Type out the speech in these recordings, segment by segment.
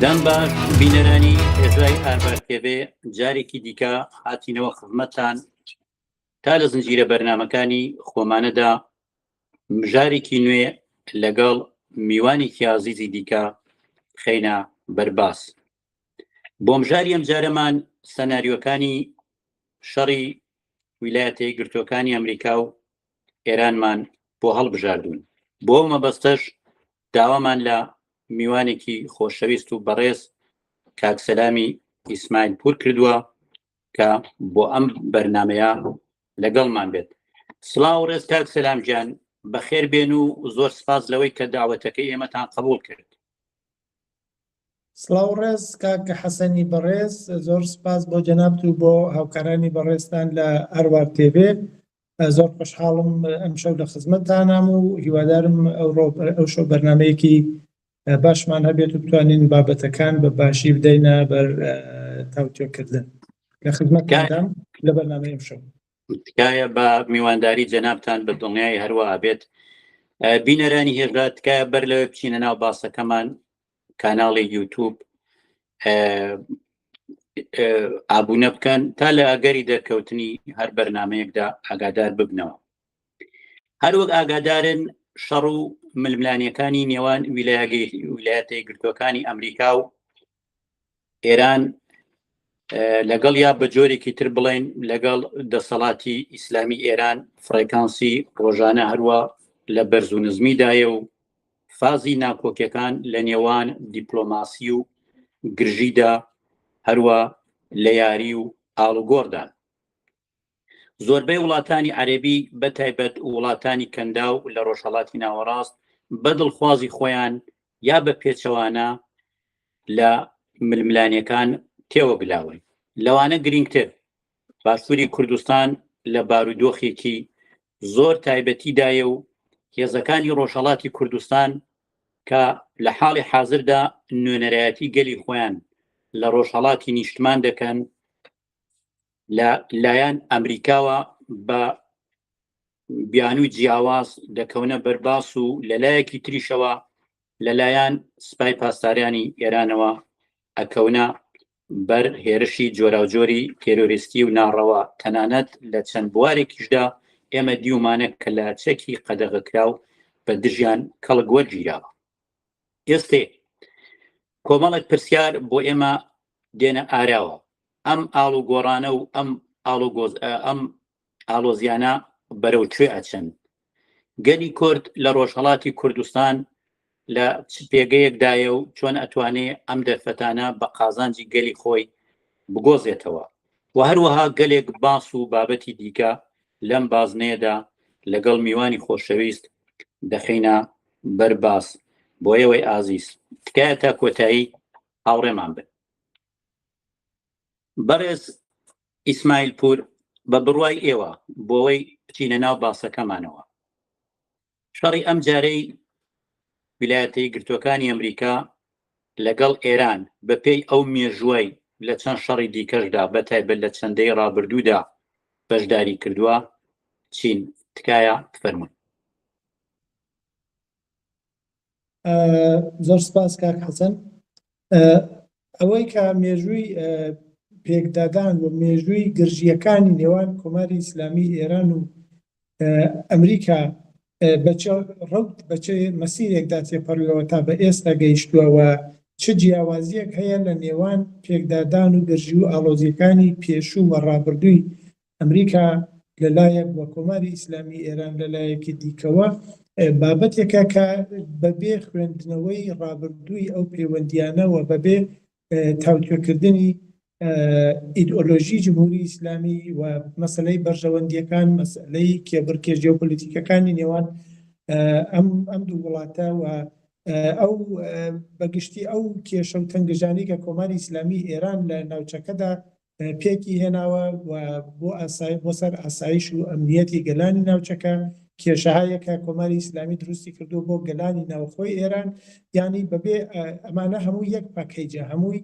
دەم باش بینەرانی هێژای ئاربار تێبێ جارێکی دیکە هاتینەوە خزمەتتان تا لە زنجیرە بەرنمەکانی خۆمانەدا مژارێکی نوێ لەگەڵ میوانێکی ئازیزی دیکە خەینە بەرباس بۆ مژاری ئەمجارەمان سەناریۆکانی شەڕی ویلایەتە یەکگرتووەکانی ئەمریکا و ئێرانمان بۆ هەڵبژاردوون. بۆ ئەو مەبەستەش داوامان لە میوانێکی خۆشەویست و بەڕێز کاک سەلامی ئیسماعیل پوور کردووە کە بۆ ئەم بەرنمەیە لەگەڵمان بێت. سڵاو ڕێز کاک سەلام گیان، بەخێر بێن و زۆر سپاس لەوەی کە داوەتەکەی ئێمەتان قبوڵ کرد. سڵاو ڕێز کاک حەسەنی بەڕێز، زۆر سپاس بۆ جەنابت و بۆ هاوکارانی بەڕێزتان لە ئاروار تێڤێ. زۆر خۆشحاڵم ئەمشەو لە خزمەتتانام و هیوادارم ئەوڕۆ ئەوشەو بەرنامەیەکی باشمان هەبێت و بتوانین بابەتەکان بە باشی بدەینە بەر تاوتوێکردن. لە خزمەتتاندام لە بەرنامەی ئەمشەو. تکایە بە میوانداری جەنابتان بە دڵنیایی هەروە ئابێت. بینەرانی هێژا تکایە بەر لەوەی بچینە ناو باسەکەمان کاناڵی یوتوب ئابوونە بکەن تا لە ئەگەری دەرکەوتنی هەر بەرنمەیەکدا ئاگادار ببنەوە. هەروەک ئاگادارن شەڕ و ململانیەکانی نێوان ویلایەتە یەکگرتووەکانی ئەمریکا و ئێران لەگەڵ یا بە جۆرێکی تر بڵێن لەگەڵ دەسەڵاتی ئیسلامی ئێران فڕێکانسی ڕۆژانە هەروە لە بەرز و نزمیدایە و فازی ناکۆکیەکان لە نێوان دیپلۆماسی و گرژیدا هەروە لە یاری و ئاڵوگۆڕدان. زۆربەی وڵاتانی عەرەبی بە تایبەت وڵاتانی کەنداو لە ڕۆژهەڵاتی ناوەڕاست بە دڵخوازی خۆیان یا بە پێچەوانە لە ململانێکان تێوەگلاون. لەوانە گرینگتر باشووری کوردستان لە بارودۆخێکی زۆر تایبەتیدایە و هێزەکانی ڕۆژهەڵاتی کوردستان کە لە حاڵی حازردا نوێنەرایەتی گەلی خۆیان لە ڕۆژهەڵاتی نیشتمان دەکەن لە لایەن ئەمریکاوە بە بیانووی جیاواز دەکەونە بەرباس و لەلایەکی تریشەوە لەلایەن سپای پاسدارانی ئێرانەوە ئەکەونە بەر هێرشی جۆراوجۆری تێرۆریستی و ناڕەوا، تەنانەت لە چەند بوارێکیشدا ئێمە دیومانە کە لە چەکی قەدەغەکراو بە دژیان کەڵک وەرگیراوە. ئێستێ کۆمەڵێک پرسیار بۆ ئێمە دێنە ئاراوە، ئەم ئاڵوگۆڕانە و ئەم ئاڵوگۆز ئەم ئاڵۆزیانە بەرەو کوێ ئەچن؟ گەلی کورد لە ڕۆژهەڵاتی کوردستان لە چ پێگەیەکدایە و چۆن ئەتوانێ ئەم دەرفەتانە بە قازانجی گەلی خۆی بگۆزێتەوە و هەروەها گەلێک باس و بابەتی دیکە لەم بازنەیەدا لەگەڵ میوانی خۆشەویست دەخەینە بەر باس بۆ ئێوەی ئازیز تکایە تا کۆتایی هاوڕێمان بن. بەڕێز ئیسماعیل پوور بە بڕوای ئێوە بۆەوەی بچینە ناو باسەکەمانەوە شەڕی ئەم جارەی ویلایەتە یەکگرتووەکانی ئەمریکا لەگەڵ ئێران بەپێی ئەو مێژووەی لە چەند شەڕی دیکەشدا بە تایبەت لە چەندەی ڕابردوودا بەشداری کردووە چین؟ تکایە بفەرموون. زۆر سپاس کاک حەسەن. ئەوەی کە مێژووی پێکدادان و مێژووی گرژییەکانی نێوان کۆماری ئیسلامی ئێران و ئەمریکا بە چ ڕەوت بە چ مەسیرێکدا تێپەڕیوە تا بە ئێستا گەیشتووە و چ جیاوازییەک هەیە لە نێوان پێکدادان و گرژی و ئاڵۆزییەکانی پێشوو و ڕابردووی ئەمریکا لە لایەک و کۆماری ئیسلامی ئێران لە لایەکی دیکەوە بابەتێکە کە بەبێ خوێندنەوەی ڕابردووی ئەو پەیوەندییانە و بەبێ تاوتوێکردنی ئیدئۆلۆژی جمهوری ئیسلامی و مەسەلەی بەرژەوەندییەکان، مەسەلەی کێبڕکێ ژێۆپۆلیتیکەکانی نێوان ئەم ئەم دوو وڵاتە و ئەو بەگشتی ئەو کێشە و تەنگژانەی کە کۆماری ئیسلامی ئێران لە ناوچەکەدا پێکی هێناوە و بۆ ئاسای بۆ سەر ئاسایش و ئەمنیەتی گەلانی ناوچەکە کێشەهایەکە کۆماری ئیسلامی دروستی کردووە بۆ گەلانی ناوخۆی ئێران یانی بەبێ ئەمانە هەموو یەک پەکەیجە هەمووی.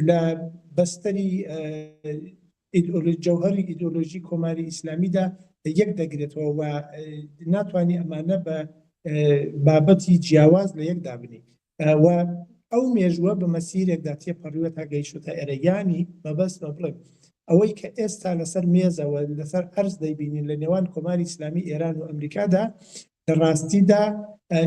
لە بەستەری جەوهەری ئیدۆلۆژی کۆماری ئیسلامیدا یەک دەگرێتەوە و ناتوانانی ئەمانە بە بابەتی جیاواز لە یەک دابنی و ئەو مێژووە بە مەسیرێکدا تێپەڕیوە تا گەیشتووتە ئێرە. یانی مەبەستمە بڵێم ئەوەی کە ئێستا لەسەر مێزەوە لەسەر ئەرز دەیبینین لە نێوان کۆماری ئیسلامی ئێران و ئەمریکادا لە ڕاستیدا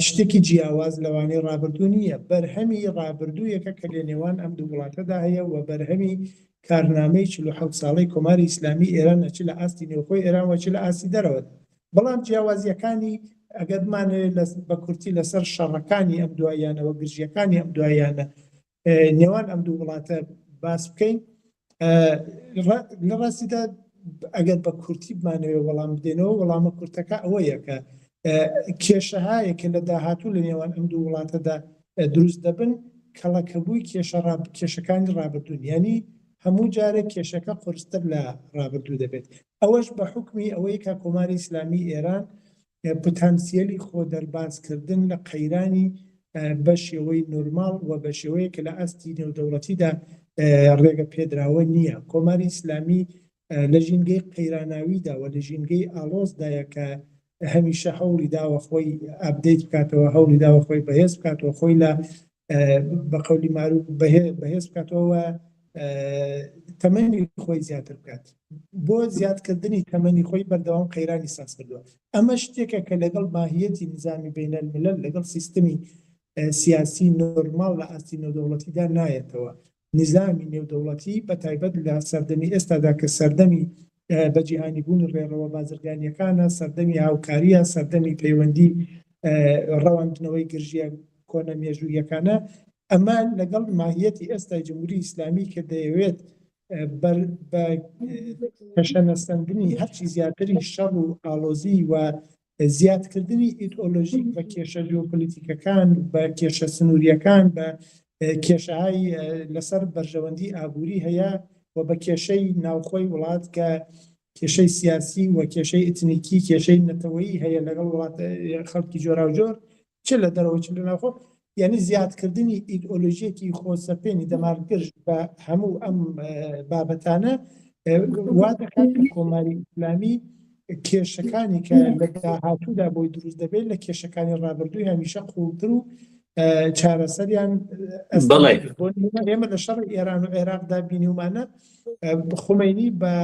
شتێکی جیاواز لەوانەی ڕابردوو نییە، بەرهەمی ڕابردوویەکە کە لە نێوان ئەم دوو وڵاتەدا هەیە و بەرهەمی کارنامەی 47 ساڵەی کۆماری ئیسلامی ئێرانە چ لە ئاستی نێوخۆی ئێران و چ لە ئاستی دەرەوەدا. بەڵام جیاوازییەکانی ئەگەر بمانەوێت بە کورتی لەسەر شەڕەکانی ئەم دواییانە و گرژییەکانی ئەم دواییانە نێوان ئەم دوو وڵاتە باس بکەین لە ڕاستیدا ئەگەر بە کورتی بمانەوێت وەڵام بدەینەوە وەڵامە کورتەکە ئەوەیە کە کێشەهایە کە لە داهاتوو لە نێوان ئەم دوو وڵاتەدا دروست دەبن کەڵەکەبووی کێشە کێشەکانی ڕابردوون یعنی هەموو جارێک کێشەکە قورستر لە ڕابردوو دەبێت ئەوەش بە حوکمی ئەوەی کە کۆماری ئیسلامی ئێران پتانسیەلی خۆ دەربازکردن لە قەیرانی بە شێوەی نۆرماڵ و بە شێوەیەک کە لە ئاستی نێودەوڵەتیدا ڕێگە پێدراوە نییە. کۆماری ئیسلامی لە ژینگەی قەیراناویدا و لە ژینگەی ئاڵۆزدایە کە هەمیشە هەوڵی داوە خۆی update بکاتەوە، هەوڵی داوە خۆی بەهێز بکاتەوە، خۆی لە بە قەولی مەعروف بەهێز بکاتەوە و تەمەنی خۆی زیاتر بکات. بۆ زیادکردنی تەمەنی خۆی بەردەوام قەیرانی ساز کردووە. ئەمە شتێکە کە لەگەڵ ماهیەتی نزامی بەینەلمیلەل، لەگەڵ سیستمی سیاسی نۆرماڵ لە ئاستی نێودەوڵەتیدا نایەتەوە. نیزامی نێودەوڵەتی بە تایبەت لە سەردەمی ئێستادا کە سەردەمی بە جیهانی بوونی ڕێڕەوە بازرگانییەکانە، سەردەمی هاوکارییە، سەردەمی پەیوەندی ڕەواندنەوەی گرژییە کۆنە مێژووییەکانە، ئەمە لەگەڵ ماهیەتی ئێستای جمهوری ئیسلامی کە دەیەوێت بە تەشەنەسەندنی هەرچی زیاتری شەڕ و ئاڵۆزی و زیادکردنی ئیدئۆلۆژیک بە کێشە جیۆپۆلیتیکەکان، بە کێشە سنوورییەکان، بە کێشەهای لەسەر بەرژەوەندی ئابووری هەیە و بە کێشەی ناوخۆی وڵات کە کێشەی سیاسی و کێشەی ئیتنیکی، کێشەی نەتەوەیی هەیە لەگەڵ وڵات خەڵکی جۆراوجۆر چ لە دەرەوە چ لە ناوخۆ، یعنی زیادکردنی ئیدئۆلۆژیەکی خۆسەپێنی دەمارگرژ بە هەموو ئەم بابەتانە وا دەکات کە کۆماری ئیسلامی کێشەکانی کە لە داهاتوودا بۆی دروست دەبێت لە کێشەکانی ڕابردووی هەمیشە قوڵتر و چارەسەریان بەڵێ بۆ ئێمە لە شەڕی ئێران و عێراقدا بینیومانە خومەینی بە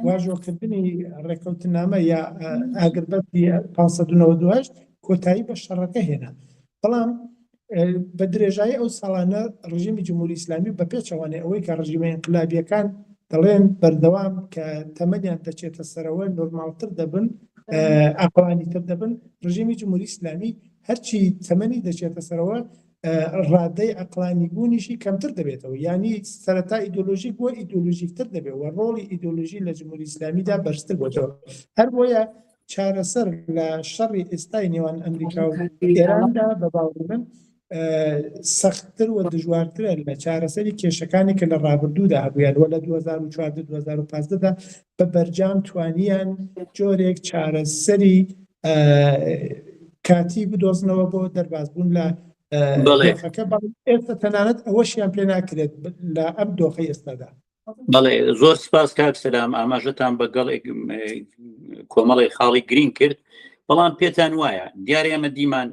واژۆکردنی ڕێککەوتنامە یا ئاگربەستی 598 کۆتایی بە شەڕەکە هێنا بەڵام بە درێژایی ئەو ساڵانە ڕژیمی جمهوری ئیسلامی بە پێچەوانەی ئەوەی کە ڕژیمە ئینقلابیەکان دەڵێن بەردەوام کە تەمەنیان دەچێتە سەرەوە نۆرماڵتر دەبن ئاقڵانی تر دەبن ڕژیمی جمهوری ئیسلامی هەرچی تەمەنی دەچێتە سەرەوە ڕادەی عەقڵانی بوونیشی کەمتر دەبێتەوە یانی سەرەتا ئیدۆلۆژیک بووە ئیدۆلۆژیکتر دەبێت و ڕۆڵی ئیدۆلۆژی لە جمهوری ئیسلامیدا بەرزتر بۆتەوە هەر بۆیە چارەسەر لە شەڕی ئێستای نێوان ئەمریکا و ئێراندا بە باوەڕی من سەختتر و دژوارترە لە چارەسەری کێشەکانی کە لە ڕابردوودا هەبوویان و لە 2014 2015 دا بە بەرجام توانیان جۆرێک چارەسەری کاتی بدۆزنەوە بۆ دەربازبوون لە دۆخەکە بەڵام ئێستا تەنانەت ئەوەشیان پێ ناکرێت لە ئەم دۆخەی ئێستادا. بەڵێ زۆر سپاس کاک سەلام ئاماژەتان بە گەڵێک کۆمەڵی خاڵی گرین کرد بەڵام پێتان وایە دیارە ئێمە دیمان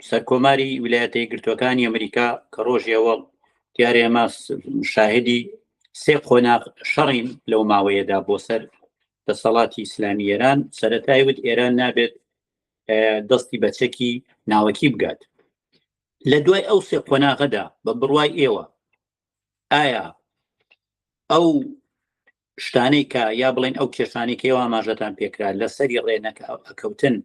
سەرکۆماری ویلایەتە یەکگرتووەکانی ئەمریکا کە ڕۆژیەوە دیارە ئێمە شاهدی سێ قۆناغ شەڕین لەو ماوەیەدا بۆ سەر دەسەڵاتی ئیسلامی ئێران سەرەتای وت ئێران نابێت دەستی بە چەکی ناوەکی بگات لە دوای ئەو سێ قۆناغەدا بە بڕوای ئێوە ئایا ئەو شتانەی کە یا بڵێن ئەو کێشانەی کە ئێوە ئاماژەتان پێکرا لەسەری ڕێنەکە ئەکەوتن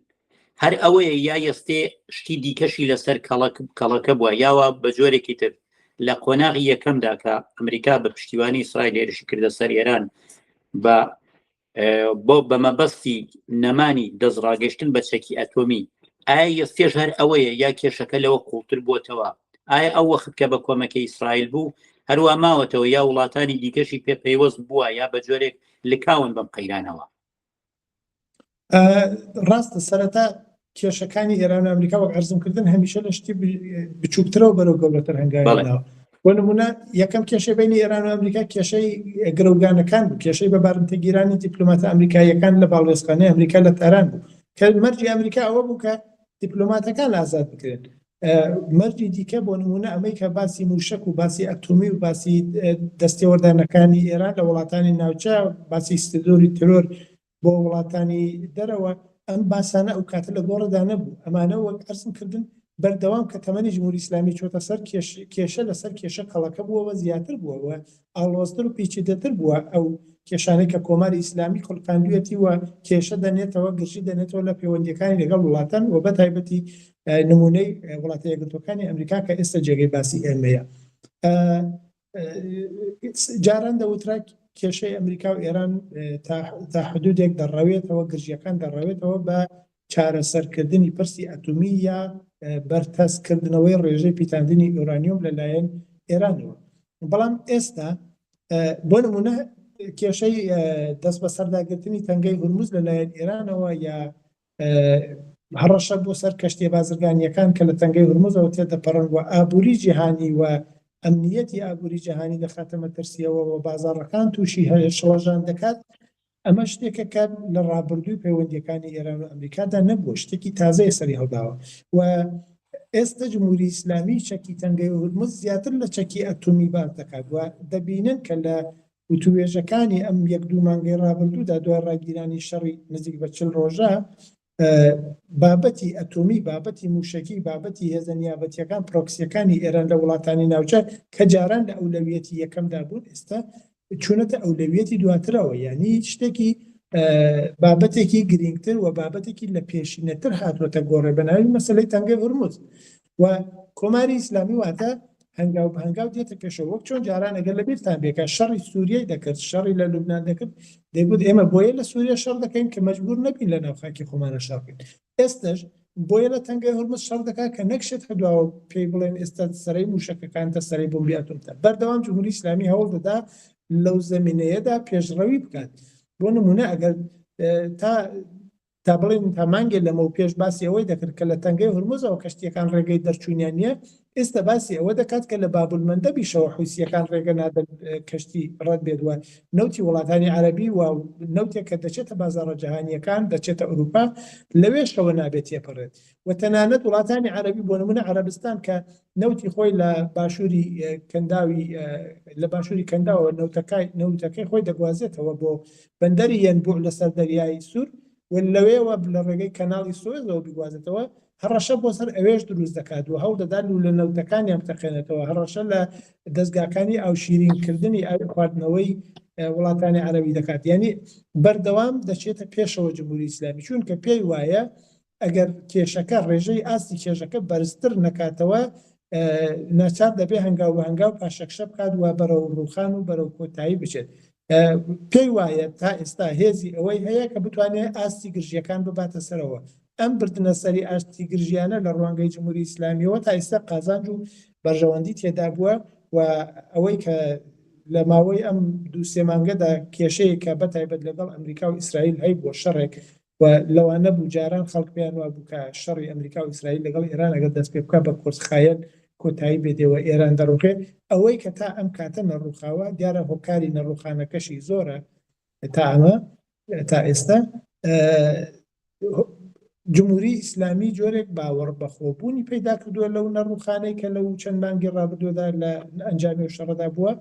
هەر ئەوەیە یا یەستێ شتی دیکەشی لەسەر کەڵک کەڵەکە بووە یاوە بە جۆرێکی تر لە قۆناغی یەکەمدا کە ئەمریکا بە پشتیوانی ئیسرائیل هێرشی کردە سەر ئێران بە بۆ بە مەبەستی نەمانی دەستڕاگەشتن بە چەکی ئەتۆمی ئایا یەستێش هەر ئەوەیە یا کێشەکە لەوە قوڵتر بۆتەوە ئایا ئەو وەخت کە بە کۆمەکەی ئیسرائیل بوو هەروە ماوەتەوە یا وڵاتانی دیکەشی پێ پەیوەست بووە یا بە جۆرێک لکاون بەم قەیرانەوە؟ ڕاستە سەرەتا. کێشەکانی ئێران و ئەمریکا وەک عەرزم کردن هەمیشە لە شتی بچووکترەوە بەرەو گەورەتر هەنگاوی ناوە. بۆ نمونە یەکەم کێشەی بینی ئێران و ئەمریکا کێشەی گرەوگانەکان بوو، کێشەی بە بارمتەگیرانی دیپلۆماتە ئەمریکاییەکان لە باڵوێزخانەی ئەمریکا لە تاران بوو کە مەرجی ئەمریکا ئەوە بوو کە دیپلۆماتەکان ئازاد بکرێن. مەرجی دیکە بۆ نمونە ئەمەی کە باسی موشک و باسی ئەتۆمی و باسی دەستێوەردانەکانی ئێران لە وڵاتانی ناوچە، باسی ستدۆری ترۆر بۆ وڵاتانی دەرەوە، ئەم باسانە ئەو کاتە لە گۆڕدا نەبوو. ئەمانە وەک عەرزم کردن بەردەوام کە تەمەنی جمهوری ئیسلامی چۆتە سەر کێشە لەسەر کێشە کەڵەکە بووە و زیاتر بووە و ئاڵۆزتر و پیچیدەتر بووە ئەو کێشانەی کە کۆماری ئیسلامی خولقاندویەتی و کێشە دەنێتەوە، گرژی دەنێتەوە لە پەیوەندییەکانی لەگەڵ وڵاتان و بە تایبەتی نموونەی وڵاتە یەکگرتووەکانی ئەمریکا کە ئێستا جێگەی باسی ئێمەیە. جاران دەوترا کێشەی ئەمریکا و ئێران تا حدودێک دەڕەوێتەوە، گرژیەکان دەڕەوێتەوە بە چارەسەرکردنی پرسی ئەتۆمی یا بەرتەسکردنەوەی ڕێژەی پیتاندنی ئۆرانیۆم لەلایەن ئێرانەوە. بەڵام ئێستا بۆ نمونە کێشەی دەست بەسەرداگرتنی تەنگەی هورمز لەلایەن ئێرانەوە یا هەڕەشە بۆ سەر کەشتیە بازرگانییەکان کە لە تەنگەی هورمزەوە تێدەپەڕن و ئابووری جیهانی و ئەمنیەتی ئابووری جیهانی دەخاتە مەترسییەوە و بازاڕەکان تووشی شڵەژان دەکات، ئەمە شتێکە کە لە ڕابردووی پەیوەندییەکانی ئێران و ئەمریکادا نەبووە، شتێکی تازەیە سەری هەڵداوە و ئێستە جمهوری ئیسلامی چەکی تەنگەی هورمز زیاتر لە چەکی ئەتۆمی باس دەکات و دەبینن کە لە وتووێژەکانی ئەم یەک دوو مانگەی ڕابردوودا دوای ڕاگیرانی شەڕی نزیک بە 40 ڕۆژە، بابەتی ئەتۆمی، بابەتی مووشەکی، بابەتی هێزە نیابەتییەکان، پرۆکسییەکانی ئێران لە وڵاتانی ناوچە کە جاران لە ئەولەویەتی یەکەمدا بوون، ئێستا چوونەتە ئەولەویەتی دواترەوە. یانی شتێکی بابەتێکی گرینگتر و بابەتێکی لە پێشینەتر هاتووەتە گۆڕێ بە ناوی مەسەلەی تەنگەی هورمز و کۆماری ئیسلامی واتە هەنگاو بە هەنگاو دێتە پێشەوە. وەک چۆن جاران ئەگەر لەبیرتان بێ کە شەڕی سووریای دەکرد، شەڕی لە لوبنان دەکرد، دەیگوت ئێمە بۆیە لە سووریا شەڕ دەکەین کە مەجبوور نەبین لە ناو خاکی خۆمانە شەڕ بکەین. ئێستەش بۆیە لە تەنگەی هورمز شەڕ دەکات کە نەکشێتە دواوە پێی بڵێن ئێستا سەرەی مووشەکەکانتە، سەرەی بۆمبی ئەتۆمتە. بەردەوام جمهوری ئیسلامی هەوڵ دەدا لەو زەمینەیەدا پێشڕەوی بکات. بۆ نموونە ئەگەر تا تا بڵێین تا مانگێ لەمەو پێش باسی ئەوەی دەکرد کە لە تەنگەی هورمزەوە کەشتییەکان ڕێگەی دەرچوونیان نییە، ئێستا باسی ئەوە دەکات کە لە بابولمەندەبیشەوە حوسییەکان ڕێگە نادەن کەشتی ڕەت بێت و نەوتی وڵاتانی عەرەبی و نەوتێک کە دەچێتە بازاڕە جەهانییەکان، دەچێتە ئەوروپا، لەوێشەوە نابێت تێپەڕێت و تەنانەت وڵاتانی عەرەبی بۆ نموونە عەرەبستان کە نەوتی خۆی لە باشووری کەنداوی لە باشووری کەنداوەوە نەوتەکای نەوتەکەی خۆی دەگوازێتەوە بۆ بەندەری یەنبوع لەسەر دەریای سوور و لەوێوە لە ڕێگەی کەناڵی سوێزەوە بیگوازێتەوە، هەڕەشە بۆ سەر ئەوێش دروست دەکات و هەوڵ دەدات لوولە نەوتەکانیان بتەقێنێتەوە، هەڕەشە لە دەزگاکانی ئاوشیرینکردنی ئاوی خواردنەوەی وڵاتانی عەرەبی دەکات. یانی بەردەوام دەچێتە پێشەوە جمهوری ئیسلامی، چونکە پێی وایە ئەگەر کێشەکە ڕێژەی ئاستی کێشەکە بەرزتر نەکاتەوە ناچار دەبێ هەنگاو بە هەنگاو پاشەکشە بکات و بەرەو ڕووخان و بەرەو کۆتایی بچێت. پێی وایە تا ئێستا هێزی ئەوەی هەیە کە بتوانێت ئاستی گرژییەکان بباتە سەرەوە. ئەم بردنە سەری ئاستی گرژییانە لە ڕوانگەی جمهوری ئیسلامییەوە تا ئێستا قازانج و بەرژەوەندی تێدا بووە و ئەوەی کە لە ماوەی ئەم دوو سێ مانگەدا کێشەیەک کە بە تایبەت لەگەڵ ئەمریکا و ئیسرائیل هەیبووە شەڕێک و لەوانە بوو جاران خەڵک پێیان وابوو کە شەڕی ئەمریکا و ئیسرائیل لەگەڵ ئێران ئەگەر دەست پێ بکا بە کورتخایەن کۆتایی بێ دێ و ئێران دەڕوخێ، ئەوەی کە تا ئەم کاتە نەڕوخاوە دیارە هۆکاری نەڕوخانەکەشی زۆرە تا ئەمە تا ئێستا جمهوری ئیسلامی جۆرێک باوەڕ بەخۆبوونی پەیدا کردووە لەو نەڕوخانەی کە لەو چەند مانگی ڕابردوودا لە ئەنجامی ئەو شەڕەدا بووە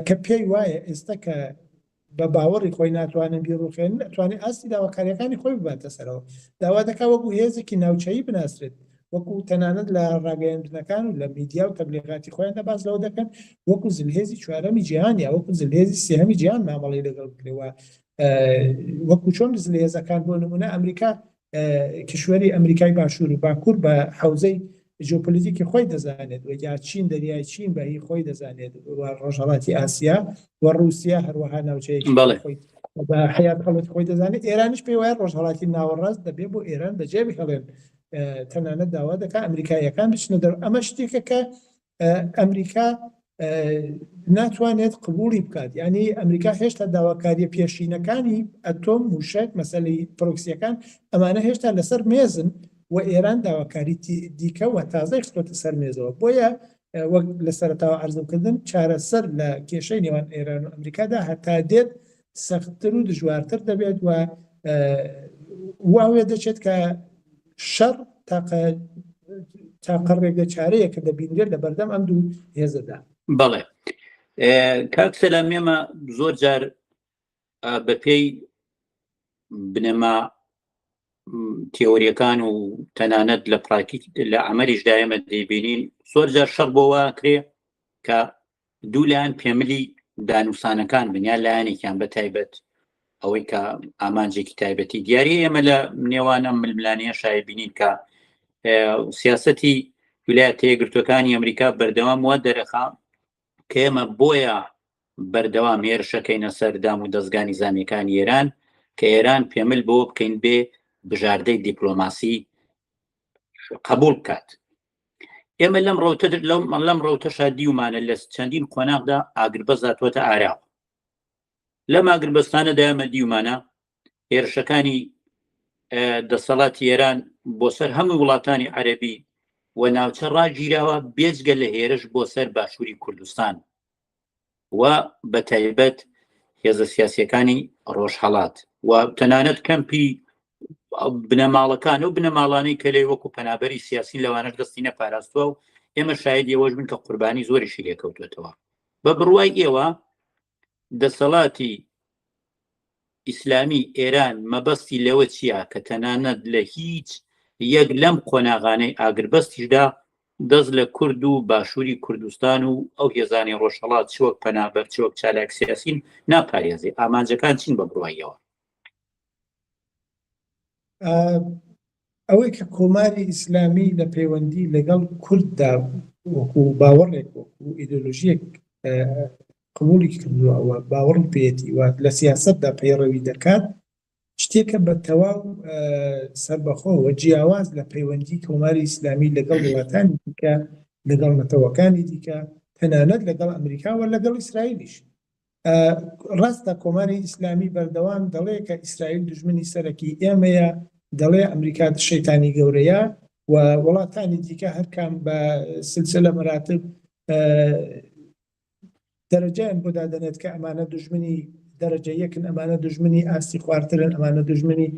کە پێی وایە ئێستا کە بە باوەڕی خۆی ناتوانن بیڕوخێنن، ئەتوانێت ئاستی داواکارییەکانی خۆی بباتە سەرەوە. داوا دەکات وەکو هێزێکی ناوچەیی بناسرێت، وەکو تەنانەت لە ڕاگەیەندنەکان و لە میدیا و تەبلیغاتی خۆیاندا باس لەوە دەکەن وەکو زلهێزی چوارەمی جیهان یا وەکو زلهێزی سێهەمی جیهان مامەڵەی لەگەڵ بکرێت و وەکو چۆن زلهێزەکان بۆ نمونە ئەمریکا کیشوەری ئەمریکای باشوور و باکوور بە حەوزەی ژیۆپۆلیتیکی خۆی دەزانێت و یا چین دەریای چین بە هی خۆی دەزانێت و ڕۆژهەڵاتی ئاسیا و ڕووسیا هەروەها ناوچەیەکی خۆی بە حیات خەڵەتی خۆی دەزانێت. ئێرانیش پێی وایە ڕۆژهەڵاتی ناوەڕاست دەبێ بۆ ئێران بەجێ بهێڵێن، تەنانەت داوا دەکات ئەمریکاییەکان بچنە دەرەوە. ئەمە شتێکە کە ئەمریکا ناتوانێت قبوڵی بکات یعنی ئەمریکا هێشتا داواکاریە پێشینەکانی ئەتۆم موشک مەسەلەی پرۆکسیەکان ئەمانە هێشتا لەسەر مێزن و ئێران داواکاری دیکە و تازەی خستۆتە سەر مێزەوە بۆیە وەک لە سەرەتاوە عەرزم کردن چارەسەر لە کێشەی نێوان ئێران و ئەمریکادا هەتا دێت سەختتر و دژوارتر دەبێت و وا وێ دەچێت کە شەڕ تاقە تاقە ڕێگە چارەیە کە دەبینرێت لە بەردەم ئەم دوو هێزەدا. بەڵێ کاک سەلام ئێمە زۆر جار بەپێی بنەما تیۆریەکان و تەنانەت لە پراکتیک لە عملیشدا ئێمە دەیبینین زۆر جار شەڕ بۆ واکرێ کە دوو لایەن پێملی دانوسانەکان بن یا لایەنێکیان بە تایبەت ئەوەی کە ئامانجێکی تایبەتی دیاری ئێمە لە نێوان ئەم ململانەیە شای بینین کە سیاستی ویلایەتە یەکگرتوەکانی ئەمریکا بەردەوام وا دەرەخا کە ئێمە بۆیە بەردەوام هێرشەکەینە سەر دام و دەستگانی نیزامیەکانی ئێران کە ئێران پێمل بۆ بکەین بێ بژاردەی دیپلۆماسی قبول بکات ئێمە لەم ڕەوتە لەم ڕەوتەشا دیومانە لە چەندین قۆناغدا ئاگربەست هاتووەتە ئاراوە لەم ئاگربەستانەدا ئێمە دیومانە هێرشەکانی دەسەڵاتی ئێران بۆ سەر هەموو وڵاتانی عەربی و ناوچە ڕاگیراوە بێجگە لە هێرش بۆ سەر باشووری کوردستان و بە تایبەت هێزە سیاسیەکانی ڕۆژهەڵات و تەنانەت کەمپی بنەماڵەکان و بنەماڵانەی کە لێ وەکو پەنابەری سیاسی لەوانەش دەستی نەپاراستووە و ئێمە شاید ئێوەش بن کە قوربانی زۆریشی لێکەوتوێتەوە بە بڕوای ئێوە دەسەڵاتی ئیسلامی ئێران مەبەستی لەوە چییە کە تەنانەت لە هیچ یەک لەم قۆناغانەی ئاگربەستیشدا دەست لە کورد و باشووری کوردستان و ئەو هێزانەی ڕۆژهەڵات چ وەک پەنابەر چ وەک چالاک سیاسین ناپارێزێ ئامانجەکان چین بە بڕوایەوە؟ ئەوەی کە کۆماری ئیسلامی لە پەیوەندی لەگەڵ کورددا وەکو باوەڕێک وەکو ئیدۆلۆژیەک قبوڵی کردووە و باوەڕی پێیەتی و لە سیاسەتدا پەیڕەوی دەکات شتێکە بە تەواو سەربەخۆ و جیاواز لە پەیوەندی کۆماری ئیسلامی لەگەڵ وڵاتانی دیکە لەگەڵ نەتەوەکانی دیکە تەنانەت لەگەڵ ئەمریکا و لەگەڵ ئیسرائیلیش ڕاستە کۆماری ئیسلامی بەردەوام دەڵێ کە ئیسرائیل دوژمنی سەرەکی ئێمەیە، دەڵێ ئەمریکا شەیتانی گەورەیە و وڵاتانی دیکە هەرکام بە سلسلە مەراتب دەرەجەیان بۆ دادەنێت کە ئەمانە دوژمنی دەرەجە یەکن، ئەمانە دوژمنی ئاستی خوارترن، ئەمانە دوژمنی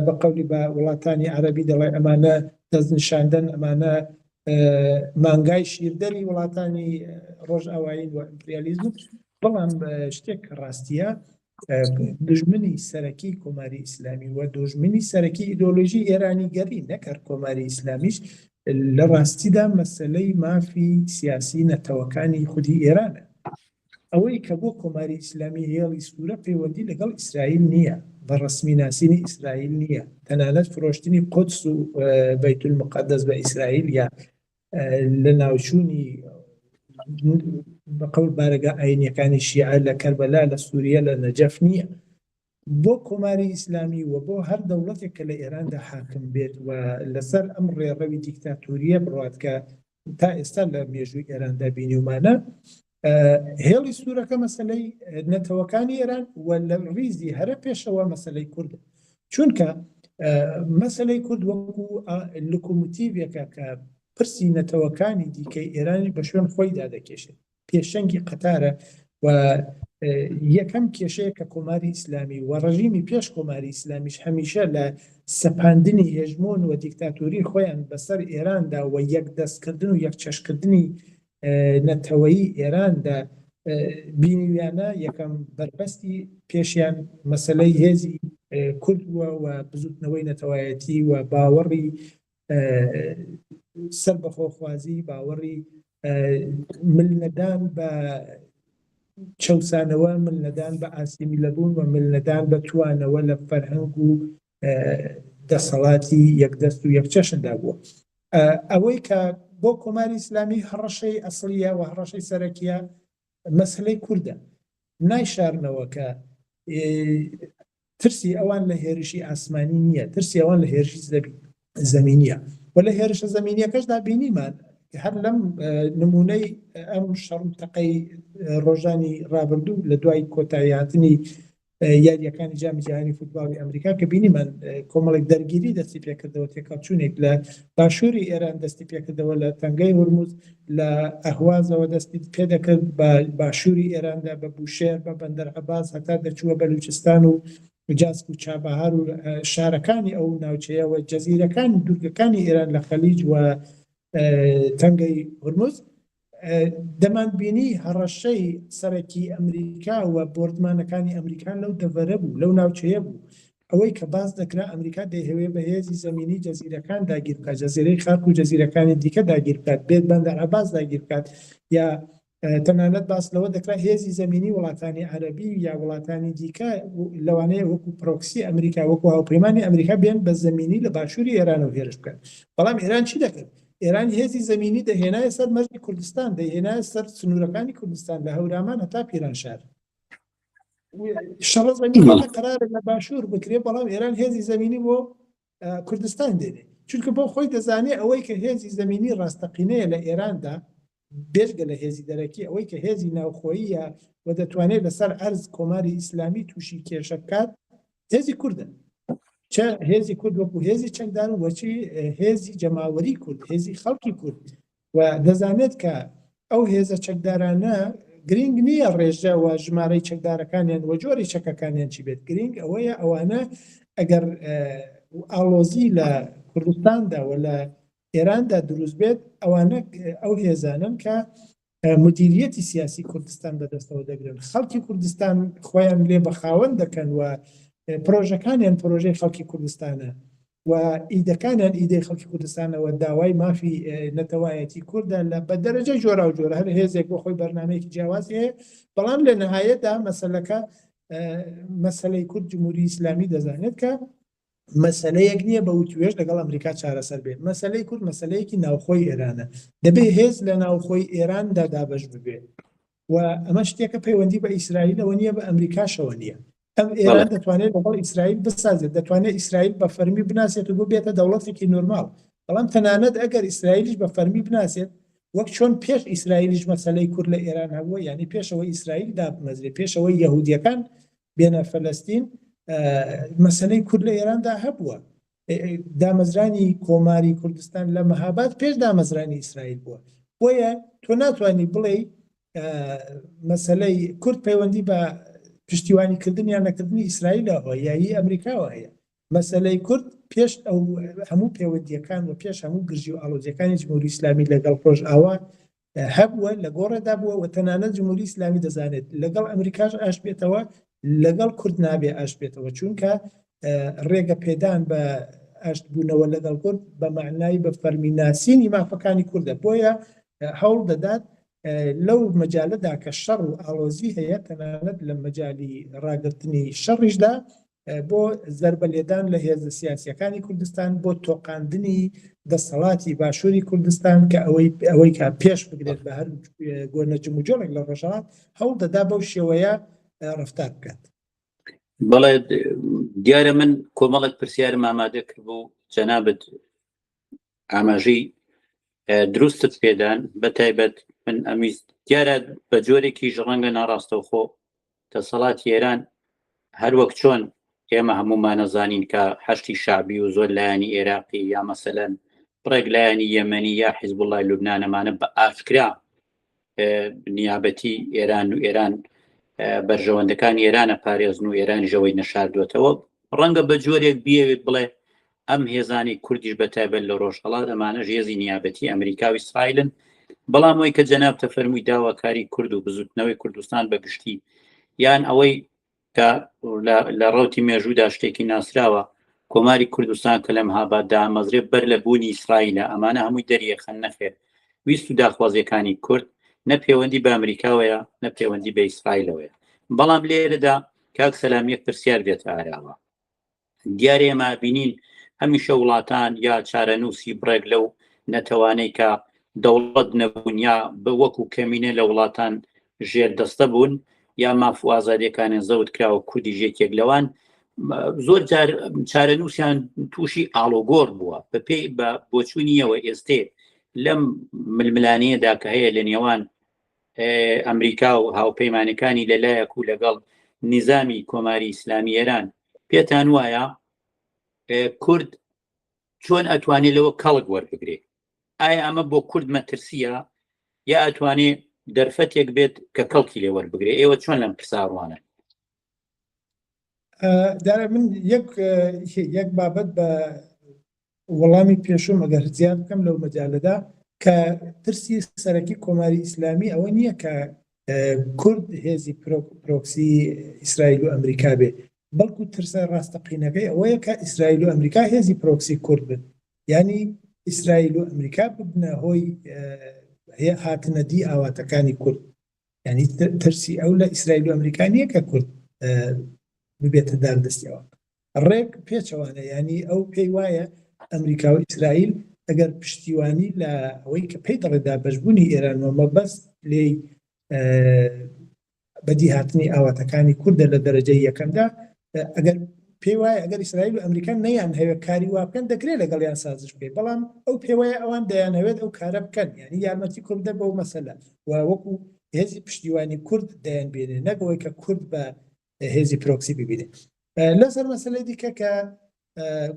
بە قەولی بە وڵاتانی عەرەبی دەڵێ ئەمانە دەستنیشاندەن، ئەمانە مانگای شیردەری وڵاتانی ڕۆژئاوایین و ئیمپریالیزم بەڵام شتێک کە ڕاستیە دژمنی سەرەکی کۆماری ئیسلامی و دژمنی سەرەکی ئیدۆلۆژی ئێرانی گەری نەکەر کۆماری ئیسلامیش لە ڕاستیدا مەسلەی مافی سیاسی نەتەوەکانی خودی ئێرانە ئەوەی کە بۆ کۆماری ئیسلامی هێڵی سوورە پەیوەندی لەگەڵ ئیسرائیل نییە، بە ڕەسمی ناسینی ئیسرائیل نییە، تەنانەت فرۆشتنی قودس و بەیتولموقەدەس بە ئیسرائیل یا لەناوچوونی بە قەول بارەگا ئایینیەکانی شیعە لە کەربەلا، لە سووریە، لە نەجەف نییە. بۆ کۆماری ئیسلامی و بۆ هەر دەوڵەتێک کە لە ئێراندا حاکم بێت و لەسەر ئەم ڕێڕەوی دیکتاتۆرییە بڕوات کە تا ئێستا لە مێژووی ئێراندا بینیومانە، هێڵی سوورەکە مەسەلەی نەتەوەکانی ئێران و لە ڕیزی هەرە پێشەوە مەسەلەی کوردە. چونکە مەسەلەی کورد وەکو لوکوموتیڤێکە کە پرسی نەتەوەکانی دیکەی ئێرانی بە شوێن خۆیدا دەکێشێت. پێشەنگی قەتارە و یەکەم کێشەیە کە کۆماری ئیسلامی و ڕژیمی پێش کۆماری ئیسلامیش هەمیشە لە سەپاندنی هێژمۆن و دیکتاتۆری خۆیان بەسەر ئێراندا و یەکدەستکردن و یەکچەشکردنی نەتەوەیی ئێراندا بینیویانە یەکەم بەربەستی پێشیان مەسەلەی هێزی کورد بووە و بزوتنەوەی نەتەوایەتی و باوەڕی سەربەخۆخوازی، باوەڕی ملنەدان بە چەوسانەوە، ملنەدان بە ئاسیمیلەبوون و ملنەدان بە توانەوە لە فەرهەنگ و دەسەڵاتی یەکدەست و یەکچەشندا بووە. ئەوەی کە بۆ کۆماری ئیسلامی هەڕەشەی ئەسڵییە و هەڕەشەی سەرەکییە مەسەلەی کوردە. نایشارنەوە کە ترسی ئەوان لە هێرشی ئاسمانی نییە، ترسی ئەوان لە هێرشی زەمینییە و لە هێرشە زەمینییەکەشدا بینیمان. هەر لەم نمونەی ئەم شەڕ و تەقەی ڕۆژانی ڕابردوو لە دوای کۆتاییهاتنی یارییەکانی جامی جیهانی فوتباڵی ئەمریکا کە بینیمان کۆمەڵێک دەرگیری دەستی پێکردەوە، تێکەڵچوونێک لە باشووری ئێران دەستی پێکردەوە، لە تەنگەی هورمز لە ئەهوازەوە دەستی پێدەکرد بە باشووری ئێراندا بە بوشێر بە بەندەر عەباس هەتا دەچووە بەلوچستان و جاسک و چابەهار و شارەکانی ئەو ناوچەیە و جەزیرەکان دوورگەکانی ئێران لە خەلیج و تەنگەی هورمز دەمانبینی هەڕەشەی سەرەکی ئەمریکا و بۆردمانەکانی ئەمریکا لەو دەڤەرە بوو، لەو ناوچەیە بوو. ئەوەی کە باس دەکرا ئەمریکا دەیهەوێ بە هێزی زەمینی جەزیرەکان داگیر بکات، جەزیرەی خارک و جەزیرەکانی دیکە داگیر بکات، بێت بەندەر عەباس داگیر بکات یا تەنانەت باس لەوە دەکرا هێزی زەمینی وڵاتانی عەرەبی یا وڵاتانی دیکە لەوانەیە وەکو پرۆکسی ئەمریکا وەکو هاوپەیمانی ئەمریکا بێن بە زەمینی لە باشووری ئێرانەوە هێرش بکەن. بەڵام ئێران چی دەکرد؟ ئێران هێزی زەمینی دەهێنایە سەر مەرزی کوردستان، دەیهێنایە سەر سنوورەکانی کوردستان لە هەورامان هەتا پیرانشار. شەڕە زەمینەکە قەرارە لە باشوور بکرێ، بەڵام ئێران هێزی زەمینی بۆ کوردستان دێنێ، چونکە بۆ خۆی دەزانێ ئەوەی کە هێزی زەمینی ڕاستەقینەیە لە ئێراندا بێجگە لە هێزی دەرەکی، ئەوەی کە هێزی ناوخۆییە و دەتوانێت لەسەر عەرز کۆماری ئیسلامی تووشی کێشە بکات، هێزی کوردە. چ هێزی کورد وەکو هێزی چەکدار و چی هێزی جەماوەری کورد، هێزی خەڵکی کورد و دەزانێت کە ئەو هێزە چەکدارانە گرینگ نییە ڕێژە و ژمارەی چەکدارەکانیان و جۆری چەکەکانیان چی بێت، گرینگ ئەوەیە ئەوانە ئەگەر ئاڵۆزی لە کوردستاندا و لە ئێراندا دروست بێت ئەوانە ئەو هێزانەن کە مدیریەتی سیاسی کوردستان بەدەستەوە دەگرن، خەڵکی کوردستان خۆیان لێ بە خاوەن دەکەن و پرۆژەکانیان پرۆژەی خەڵکی کوردستانە و ئیدەکانیان ئیدەی خەڵکی کوردستانەوە داوای مافی نەتەوایەتی کوردە لە بە دەرەجە جۆرا و جۆرە هەر هێزێک بۆ خۆی بەرنمەیەکی جیاوازی هەیە، بەڵام لە نهایەدا مەسەلەکە مەسەلەی کورد جمهوری ئیسلامی دەزانێت کە مەسەلەیەک نییە بە وتوێژ لەگەڵ ئەمریکا چارەسەر بێت. مەسەلەی کورد مەسەلەیەکی ناوخۆی ئێرانە. دەبێ هێز لە ناوخۆی ئێراندا دابەش ببێ و ئەمە شتێکە پەیوەندی بە ئیسرائیلەوە نییە، بە ئەمریکاشەوە نییە. ئەم ئێران دەتوانێت لەگەڵ ئیسرائیل بسازێت، دەتوانێت ئیسرائیل بە فەرمی بناسێت و ببێتە دەوڵەتێکی نۆرماڵ. بەڵام تەنانەت ئەگەر ئیسرائیلیش بە فەرمی بناسێت، وەک چۆن پێش ئیسرائیلیش مەسەلەی کورد لە ئێران هەبووە، یانی پێش ئەوەی ئیسرائیل دابمەزرێ، پێش ئەوەی یەهودییەکان بێنە فەلەستین، مەسەلەی کورد لە ئێراندا هەبووە. دامەزرانی کۆماری کوردستان لە مەهاباد پێش دامەزرانی ئیسرائیل بووە. بۆیە تۆ ناتوانی بڵێی مەسەلەی کورد پەیوەندی بە پشتیوانیکردن یان نەکردنی ئیسرائیلەوە یا هی ئەمریکاوە هەیە. مەسەلەی کورد پێش ئەو هەموو پەیوەندییەکان و پێش هەموو گرژی و ئاڵۆزییەکانی جمهوری ئیسلامی لەگەڵ ڕۆژئاوا هەبووە، لە گۆڕێدا بووە و تەنانەت جمهوری ئیسلامی دەزانێت لەگەڵ ئەمریکاش ئاشت بێتەوە لەگەڵ کورد نابێ ئاشت بێتەوە، چونکە ڕێگە پێدان بە ئاشتبوونەوە لەگەڵ کورد بە مەعنای بە فەرمی ناسینی مافەکانی کوردە. بۆیە هەوڵ دەدات لەو مەجالەدا کە شەڕ و ئاڵۆزی هەیە، تەنانەت لە مەجالی ڕاگرتنی شەڕیشدا بۆ زەربە لێدان لە هێزە سیاسییەکانی کوردستان، بۆ تۆقاندنی دەسەڵاتی باشووری کوردستان کە ئەوەی ئەوەی کە پێش بگرێت بە هەر گۆنە جموجۆڵێک لە ڕۆژهەڵات، هەوڵ دەدا بەو شێوەیە ڕەفتار بکات. بەڵێ دیارە من کۆمەڵێک پرسیارم ئامادە کردبوو، جەنابت ئاماژەی دروستت پێدان، بە تایبەت من ئەمیست دیارە بە جۆرێکیش ڕەنگە ناڕاستەوخۆ دەسەڵاتی ئێران هەروەک چۆن ئێمە هەموومانەزانین کە حەشدی شەعبی و زۆر لایەنی عێراقی یا مەسەلەن بڕێک لایەنی یەمەنی یا حیزبوڵای لوبنان ئەمانە بە ئاشکرا نیابەتی ئێران و ئێران بەرژەوەندەکانی ئێرانە پارێزن و ئێرانیش ئەوەی نەشاردوێتەوە. ڕەنگە بە جۆرێک بیەوێت بڵێ ئەم هێزانی کوردیش بە تایبەت لە ڕۆژهەڵات ئەمانەش هێزی نیابەتی ئەمریکا و ئیسرائیلن. بەڵام ئەوەی کە جەنابتە فەرمووی داواکاری کورد و بزوتنەوەی کوردستان بە گشتی، یان ئەوەی کە لە ڕەوتی مێژوودا شتێکی ناسراوە، کۆماری کوردستان کە لە مهاباد دامەزرێ بەر لە بوونی ئیسرائیلە، ئەمانە هەمووی دەریەخەن. نەخێر، ویست و داخوازیەکانی کورد نە پەیوەندی بە ئەمریکاوەیە نە پەیوەندی بە ئیسرائیلەوەیە. بەڵام لێرەدا کاک سەلام یەک پرسیار دێتە ئاراوە. دیارە ئێمە بینین هەمیشە وڵاتان یا چارەنووسی بڕێک لەو نەتەوانەی کە دەوڵەت نەبوون یا بە وەکو کەمینە لە وڵاتان ژێر دەستە بوون یا ماف و ئازادیەکانیان زەوت کراوە، کوردیش یەکێک لەوان، زۆر جار چارەنووسیان تووشی ئاڵۆگۆڕ بووە. بەپێی بە بۆچوونیەوە ئێستێ لەم ململانیەدا کە هەیە لە نێوان ئەمریکا و هاوپەیمانەکانی لەلایەک و لەگەڵ نیزامی کۆماری ئیسلامی ئێران پێتان وایە کورد چۆن ئەتوانێت لەوە کەڵک وەربگرێ ئایا ئەمە بۆ کورد مەترسیە یا ئەتوانێ دەرفەتێک بێت کە کەڵکی لێ وەربگرێ ئێوە چۆن لەم پرساڕوانە دارە من یەک یەک بابەت بە وەڵامی پێشووم ئەگەر زیاد بکەم لەو مەجالەدا کە ترسی سەرەکی کۆماری ئیسلامی ئەوە نییە کە کورد هێزی پرۆکسی ئیسرائیل و ئەمریکا بێ بەڵکو ترسە ڕاستەقینەکەی ئەوەیە کە ئیسرائیل و ئەمریکا هێزی پرۆکسی کورد بن یانی ئیسرائیل و ئەمریکا ببنە هۆی هاتنە دی ئاواتەکانی کورد یعنی ترسی ئەو لە ئیسرائیل و ئەمریکا نییە کە کورد ببێتە داردەستیەوە ڕێک پێچەوانە یانی ئەو پێی وایە ئەمریکا و ئیسرائیل ئەگەر پشتیوانی لە ئەوەی کە پێی دەڵێ دابەشبوونی ئێران و مەبەست لێی بەدیهاتنی ئاواتەکانی کوردە لە دەرەجەی یەکەمدا ئەگەر پێی وایە ئەگەر ئیسرائیل و ئەمریکا نەیان هەوێت کاری وا بکەن دەکرێت لەگەڵیان سازش بکەیت بەڵام ئەو پێوەیە ئەوان دەیانهەوێت ئەو کارە بکەن یعنی یارمەتی کوردە بەو مەسەلە و وەکو هێزی پشتیوانی کورد دەیان بێنێ نەک ئەوەی کە کورد بە هێزی پرۆکسی ببینێ لەسەر مەسلەی دیکە کە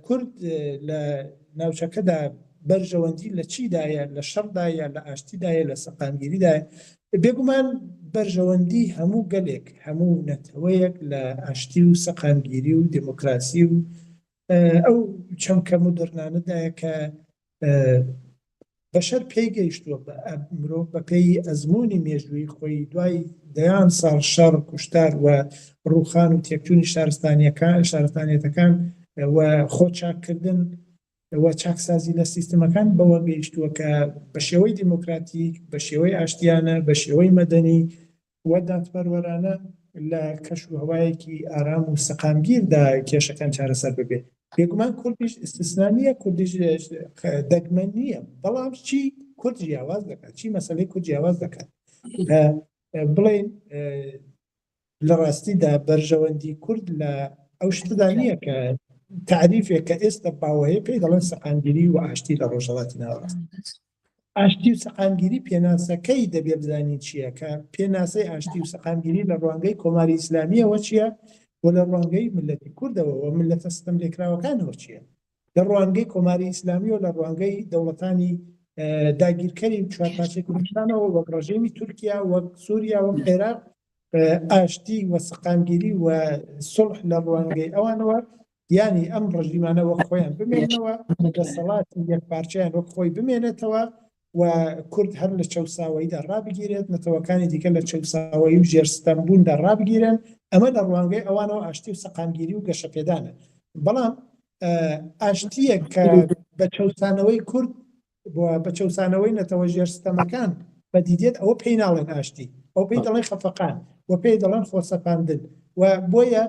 کورد لە ناوچەکەدا بەرژەوەندی لە چیدایە لە شەڕدایە لە ئاشتیدایە لە سەقامگیریدایە بێگومان بەرژەوەندی هەموو گەلێک هەموو نەتەوەیەک لە ئاشتی و سەقامگیری و دموکراسی و ئەو چەمکە مودڕنانەدایە کە بەشەر پێی گەیشتووە، مرۆڤ بەپێی ئەزموونی مێژوویی خۆی دوای دەیان ساڵ شەڕ، کوشتار و ڕووخان و تێکچوونی شارستانییەکان، شارستانیەتەکان و خۆ چاککردن و چاکسازی لە سیستمەکان بەوە گەیشتووە کە بە شێوەی دیموکراتیک، بە شێوەی ئاشتیانە، بە شێوەی مەدەنی و دادپەروەرانە لە کەش و هەوایەکی ئارام و سەقامگیردا کێشەکان چارەسەر ببێت. بێگومان کوردیش ئیستسنا نییە، کوردیش دەگمەن نییە، بەڵام چی کورد جیاواز دەکات، چی مەسەلەی کورد جیاواز دەکات؟ بڵێین لە ڕاستیدا بەرژەوەندی کورد لە ئەو شتەدا نییە کە تاریفێک کە ئێستا باوەیە پێی دەڵێن سەقامگیری و ئاشتی لە ڕۆژهەڵاتی ناوەڕاست. ئاشتی و سەقامگیری پێناسەکەی دەبێ بزانین چییە، کە پێناسەی ئاشتی و سەقامگیری لە ڕوانگەی کۆماری ئیسلامییەوە چییە و لە ڕوانگەی میللەتی کوردەوە و میللەتە ستەملێکراوەکانەوە چییە. لە ڕوانگەی کۆماری ئیسلامی و لە ڕوانگەی دەوڵەتانی داگیرکەری چوارپارچەی کوردستانەوە وەک ڕژێمی تورکیا، وەک سووریا، وەک عێراق، ئاشتی و سەقامگیری و سوڵح لە ڕوانگەی ئەوانەوە یانی ئەم ڕژیمانە وەک خۆیان بمێنەوە، دەسەڵاتی یەکپارچەیان وەک خۆی بمێنێتەوە و کورد هەر لە چەوساوەییدا ڕابگیرێت، نەتەوەکانی دیکە لە چەوساوەیی و ژێر ستەمبووندا ڕابگیرێن، ئەمە لە ڕوانگەی ئەوانەوە ئاشتی و سەقامگیری و گەشەپێدانە. بەڵام ئاشتییەک کە بە چەوسانەوەی کورد بە چەوسانەوەی نەتەوە ژێر ستەمەکان بەدی دێت ئەوە پێی ناڵێن ئاشتی، ئەو پێی دەڵێن خەفەقان و پێی دەڵێن خۆسەپاندن و بۆیە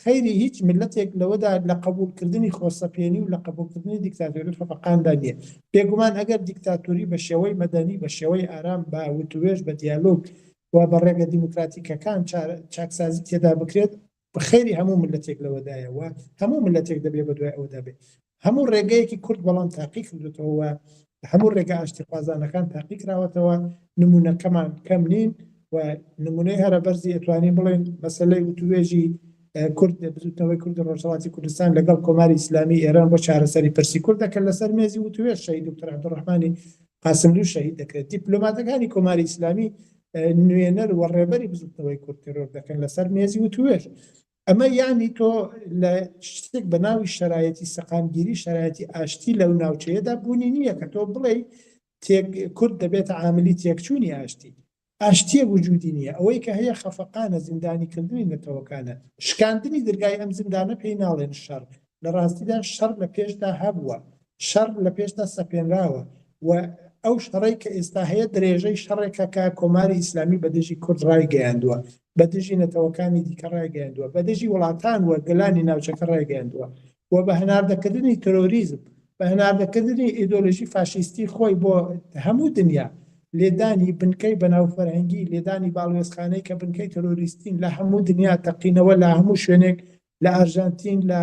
خەیری هیچ میللەتێک لەوەدا لە قەبووڵکردنی خۆسەپێنی و لە قەبووڵکردنی دیکتاتۆری و خەفەقاندا نییە. بێگومان ئەگەر دیکتاتۆری بە شێوەی مەدەنی، بە شێوەی ئارام، بە وتوێژ، بە دیالۆگ و بە ڕێگە دیموکراتیکەکان چاکسازی تێدا بکرێت، خێری هەموو میللەتێک لەوەدایە و هەموو میللەتێک دەبێ بەدوای ئەوەدا بێ. هەموو ڕێگەیەکی کورد بەڵام تاقی کردوێتەوە و هەموو ڕێگە ئاشتیخوازانەکان تاقی کراوەتەوە، نموونەکەمان کەم نین و نموونەی هەرە بەرزی ئەتوانین بڵێین مەسەلەی وتووێژی کورد، بزووتنەوەی کوردی ڕۆژهەڵاتی کوردستان لەگەڵ کۆماری ئیسلامی ئێران بۆ چارەسەری پرسی کوردە کە لەسەر مێزی وتووێژ شەهید دکتۆر عەبدولڕەحمانی قاسملوو شەهید دەکرێت. دیپلۆماتەکانی کۆماری ئیسلامی نوێنەر و ڕێبەری بزووتنەوەی کورد تێرۆر دەکەن لەسەر مێزی وتووێژ. ئەمە یانی تۆ لە شتێک بە ناوی شەرایەتی سەقامگیری، شەرایەتی ئاشتی لەو ناوچەیەدا بوونی نییە کە تۆ بڵێی تێک کورد دەبێتە عاملی تێکچوونی ئاشتی. ئاشتییەک وجودی نییە. ئەوەی کە هەیە خەفەقانە، زیندانیکردنی نەتەوەکانە. شکاندنی درگای ئەم زیندانە پێی ناڵێن شەڕ. لە ڕاستیدا شەڕ لە پێشدا هەبووە. شەڕ لە پێشدا سەپێنراوە و ئەو شەڕەی کە ئێستا هەیە درێژەی شەڕێکە کە کۆماری ئیسلامی بە دژی کورد ڕایگەیاندووە، بە دژی نەتەوەکانی دیکە ڕایگەیاندووە، بە دژی وڵاتان و گەلانی ناوچەکە ڕایگەیاندووە و بە هەناردەکردنی ترۆریزم، بە هەناردەکردنی ئیدۆلۆژی فاشیستی خۆی بۆ هەموو دنیا، لێدانی بنکەی بەناو فەرهەنگی، لێدانی باڵوێزخانەی کە بنکەی ترۆریستین لە هەموو دنیا، تەقینەوە لە هەموو شوێنێک، لە ئارژانتین، لە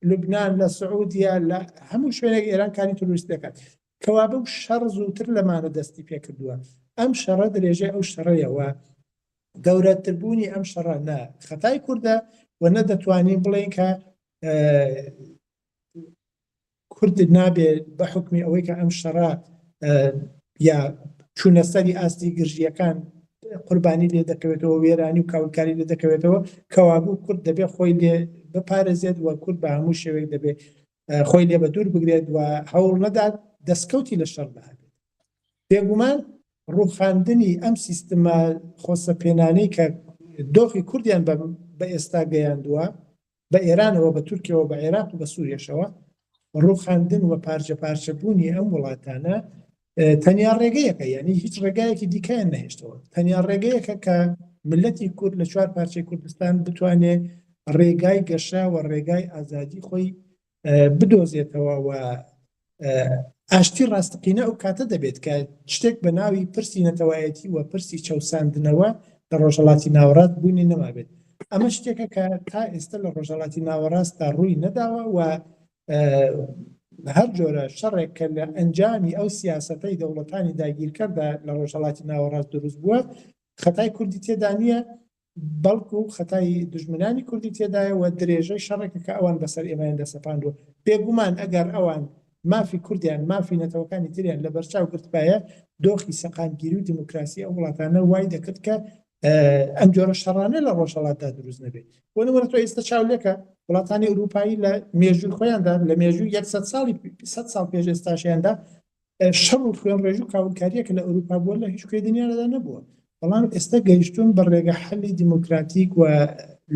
لوبنان، لە سعودیە، لە هەموو شوێنێک ئێران کاری ترۆریستی دەکات. کەوابوو شەڕ زووتر لەمانە دەستی پێکردووە. ئەم شەڕە درێژەی ئەو شەڕەیە و گەورەتربوونی ئەم شەڕە نە خەتای کوردە و نە دەتوانین بڵێین کە کورد نابێ بە حوکمی ئەوەی کە ئەم شەڕە یا چوونە سەری ئاستی گرژییەکان قوربانی لێ دەکەوێتەوە، وێرانی و کاولکاری لێ دەکەوێتەوە، کەوابوو کورد دەبێ خۆی لێ بپارێزێت و کورد بە هەموو شێوەیەک دەبێ خۆی لێ بە دوور بگرێت و هەوڵ نەدات دەستکەوتی لە شەڕدا هەبێت. بێگومان ڕووخاندنی ئەم سیستمە خۆسەپێنانەی کە دۆخی کوردیان بە ئێستا گەیاندووە، بە ئێرانەوە، بە تورکیەوە، بە عێراق و بە سوریەشەوە، ڕووخاندن و پارچە پارچە بوونی ئەم وڵاتانە تەنیا ڕێگەیەکە، یانی هیچ ڕێگایەکی دیکەیان نەهێشتەوە، تەنیا ڕێگەیەکە کە ملەتی کورد لە چوار پارچەی کوردستان بتوانێ ڕێگای گەشە و ڕێگای ئازادی خۆی بدۆزێتەوە و ئاشتی ڕاستەقینە ئەو کاتە دەبێت کە شتێک بە ناوی پرسی نەتەوایەتی و پرسی چەوساندنەوە لە ڕۆژهەڵاتی ناوەڕاست بوونی نەمابێت. ئەمە شتێکە کە تا ئێستا لە ڕۆژهەڵاتی ناوەڕاستدا ڕووی نەداوە و هەر جۆرە شەڕێک کە لە ئەنجامی ئەو سیاسەتەی دەوڵەتانی داگیرکەردا لە ڕۆژهەڵاتی ناوەڕاست دروست بووە، خەتای کوردی تێدا نییە، بەڵکو خەتای دوژمنانی کوردی تێدایە و درێژەی شەڕێکە کە ئەوان بەسەر ئێمەیان دەسەپاندووە. بێگومان ئەگەر ئەوان مافی کوردیان، مافی نەتەوەکانی تریان لەبەرچاو گرتبایە، دۆخی سەقامگیری و دیموکراسی ئەو وڵاتانە وای دەکرد کە ئەم جۆرە شەڕانە لە ڕۆژهەڵاتدا دروست نەبێت. بۆ نموونە تۆ ئێستا چاو لێکە وڵاتانی ئەوروپایی لە مێژووی خۆیاندا، لە مێژووی یەکسەد ساڵی سەد ساڵ پێش ئێستاشیاندا شەڕ و خوێنڕێژی و کاولکارییە کە لە ئەوروپا بووە لە هیچ کوێی دنیادا نەبووە، بەڵام ئێستا گەیشتوون بە ڕێگە حەلی دیموکراتیک و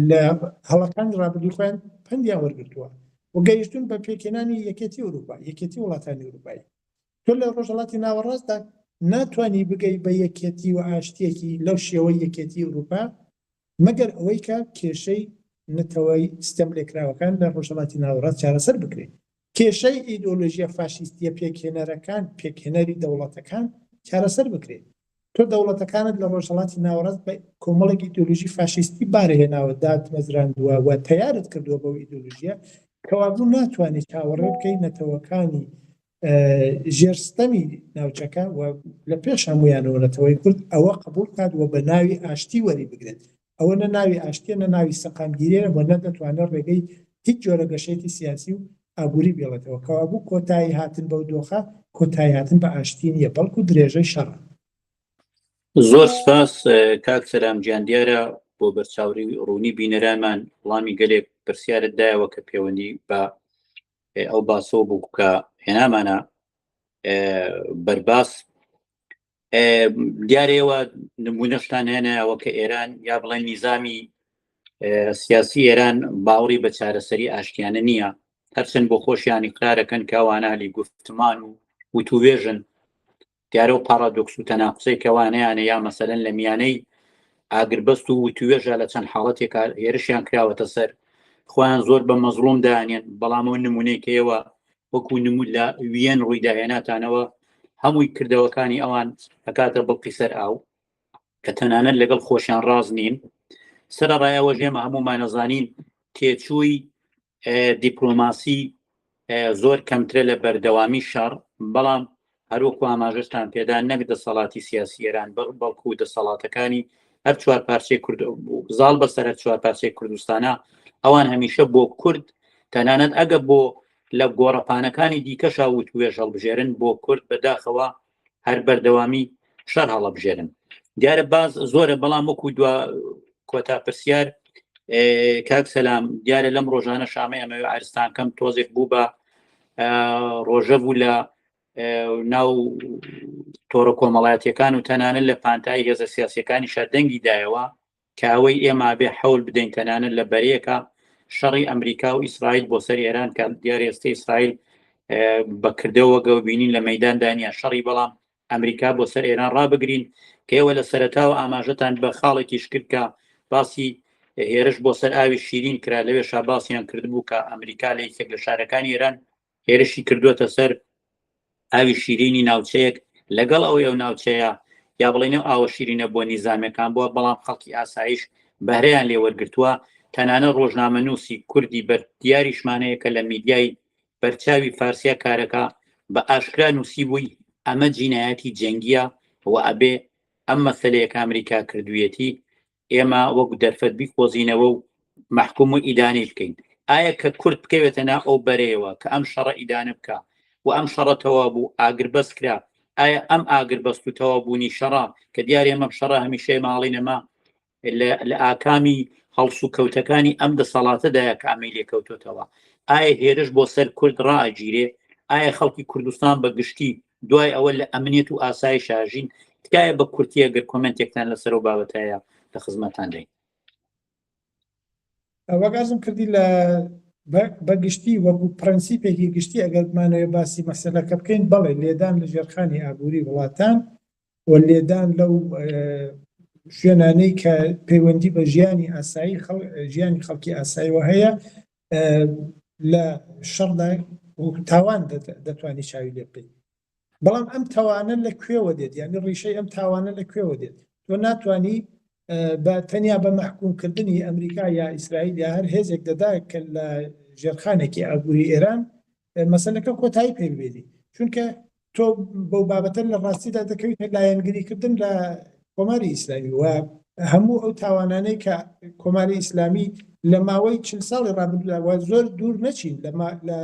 لە هەڵەکانی ڕابردووی خۆیان پەندیان وەرگرتووە و گەیشتوون بە پێکهێنانی یەکێتی ئەوروپا، یەکێتی وڵاتانی ئەوروپایی. تۆ لە ڕۆژهەڵاتی ناوەڕاستدا ناتوانی بگەی بە یەکێتی و ئاشتییەکی لەو شێوەی یەکێتی ئەوروپا مەگەر ئەوەی کە کێشەی نەتەوەی ستەملێکراوەکان لە ڕۆژهەڵاتی ناوەڕاست چارەسەر بکرێت. کێشەی ئیدۆلۆژیە فاشیستیە پێکهێنەرەکان، پێکهێنەری دەوڵەتەکان چارەسەر بکرێت. تۆ دەوڵەتەکانت لە ڕۆژهەڵاتی ناوەڕاست بە کۆمەڵێک ئیدۆلۆژی فاشیستی بارهێناوە، داتمەزراندووە و تەیارت کردووە بەو ئیدۆلۆژیە، کەوابوو ناتوانیت چاوەڕێ بکەیت نەتەوەکانی ژێر ستەمی ناوچەکە و لە پێش هەموویانەوە نەتەوەی کورد ئەوە قبوڵ بکات و بە ناوی ئاشتی وەری بگرێت. ئەوە نە ناوی ئاشتیە نە ناوی سەقامگیریە و نە دەتوانێت ڕێگەی هیچ جۆرە گەشەیەکی سیاسی و ئابووری بێڵێتەوە. کەوابوو کۆتایی هاتن بەو دۆخە کۆتایی هاتن بە ئاشتی نییە بەڵکو درێژەی شەڕە. زۆر سپاس کاک سەلام گیان، دیارە بۆ بەرچاوری ڕوونی بینەرانمان وڵامی گەلێک پرسیارت دایەوە کە پەیوەندی بە ئەو باسەوە بوو کە هێنامانە بەرباس. دیارەوە نمونەشتان هێنایەوە کە ئێران یا بڵێن نیزامی سیاسی ئێران باوەڕی بە چارەسەری ئاشتیانە نییە، هەرچەند بۆ خۆشیانی قرارەکەن کەوانالی گفتمان و وتوێژن. دیارە و پاڕادۆکس و تەناقوزەی کەوانەیانە یا مەسەلەن لە میانەی ئاگربەست و وتوێژە لە چەند حاڵەتێک هێرشیان کراوەتە سەر خۆیان زۆر بە مەزڵوم دانێن، بەڵام ئەو نمونەی کە ئێوە وەکو نمو لە ویەن ڕووی داهێناتانەوە هەمووی کردەوەکانی ئەوان ئەکاتە بڵقی سەر ئاو کە تەنانەت لەگەڵ خۆشیان ڕاز نین. سەرەڕای ئەوەش ئێمە هەموومانەزانین تێچووی دیپلۆماسی زۆر کەمترە لە بەردەوامی شەڕ، بەڵام هەروەکو ئاماژەشتان پێدا نەک دەسەڵاتی سیاسی ئێران بەڵکو دەسەڵاتەکانی هەر چوار پارچەی کورد زاڵ بەسەر هەر چوار پارچەی کوردستانە، ئەوان هەمیشە بۆ کورد تەنانەت ئەگە بۆ لە گۆڕەپانەکانی دیکەشا وتوێژ هەڵبژێرن بۆ کورد بەداخەوە هەر بەردەوامی شەڕ هەڵەبژێرن. دیارە باز زۆرە، بەڵام وەکو دوا کۆتا پرسیار کاک سەلام، دیارە لەم ڕۆژانە شامەی ئەمەوێ ئارستان کەم تۆزێک بوو بە ڕۆژە بوو لە ناو تۆڕە کۆمەڵایەتیەکان و تەنانەت لە پانتایی هێزە سیاسیەکانی شەردەنگی دایەوە کە ئەوەی ئێمە بێ حەول بدەین تەنانەت لە بەرەیەکە شەڕی ئەمریکا و ئیسرائیل بۆ سەر ئێران کە دیارە ئێستا ئیسرائیل بە کردەوە گەوبینین لە مەداندا نیە شەڕی، بەڵام ئەمریکا بۆ سەر ئێران ڕابگرین کە ئێوە لە سەرەتاوە ئاماژەتان بە خاڵێکیش کرد کە باسی هێرش بۆ سەر ئاوی شیرین کرا، لەوێشا باسیان کردبوو کە ئەمریکا لە یەکێک لە شارەکانی ئێران هێرشی کردووەتە سەر ئاوی شیرینی ناوچەیەک، لەگەڵ ئەوەی ئەو ناوچەیە یا بڵێن ئەو ئاوە شیرینە بۆ نیزامەکان بووە، بەڵام خەڵکی ئاسایش بەهرەیان لێ وەرگرتووە. تەنانەت ڕۆژنامەنووسی کوردی بەردیاریشمانەیە کە لە میدیای بەرچاوی فارسیا کارەکە بە ئاشکرا نووسیبووی ئەمە جینایەتی جەنگیە و ئەبێ ئەم مەسەلەیە کە ئەمریکا کردوویەتی ئێمە وەک دەرفەت بیقۆزینەوە و مەحکوم و ئیدانەی بکەین. ئایا کە کورد بکەوێتە ناو ئەو بەرەیەوە کە ئەم شەڕە ئیدانە بکا و ئەم شەڕە تەواو بوو ئاگربەست کرا، ئایا ئەم ئاگربەست و تەواوبوونی شەڕە کە دیارە ئێمە ئەم شەڕە هەمیشە ئێمە ئاڵین ئەمە لە ئاکامی هەڵسوکەوتەکانی ئەم دەسەڵاتەدایە کە ئەمەی لێکەوتۆتەوە، ئایا هێرش بۆ سەر کورد ڕائەگیرێ؟ ئایا خەڵکی کوردستان بە گشتی دوای ئەوە لە ئەمنیەت و ئاسایش ئاژین؟ تکایە بە کورتی ئەگەر کۆمێنتێکتان لەسەر ئەو بابەتە هەیە لە خزمەتتان دێین. وەک عەرزم کردی لە بە گشتی وەکو پرەنسیپێکی گشتی ئەگەر بمانەوێ باسی مەسەلەکە بکەین بەڵێ لێدان لە ژێرخانی ئابووری وڵاتان و لێدان لەو شوێنانەی کە پەیوەندی بە ژیانی ئاسایی ژیانی خەڵکی ئاساییەوە هەیە لە شەڕدا تاوان دەتوانی چاوی لێ بکەیت بەڵام ئەم تاوانە لە کوێوە دێت یعنی ڕیشەی ئەم تاوانە لە کوێوە دێت تۆ ناتوانانی بە تەنیا بە مەحکومکردنی ئەمریکا یا ئیسرائیل یا هەر هێزێک دەدا کە لە ژێرخانێکی ئابووری ئێران مەسەلەکە کۆتایی پێ بێنی چونکە تۆ بەو بابەتە لە ڕاستیدا دەکەویتە لایەنگریکردن لە کۆماری ئیسلامی و هەموو ئەو تاوانانەی کە کۆماری ئیسلامی لە ماوەی چل ساڵی ڕابردوودا و زۆر دوور نەچین لە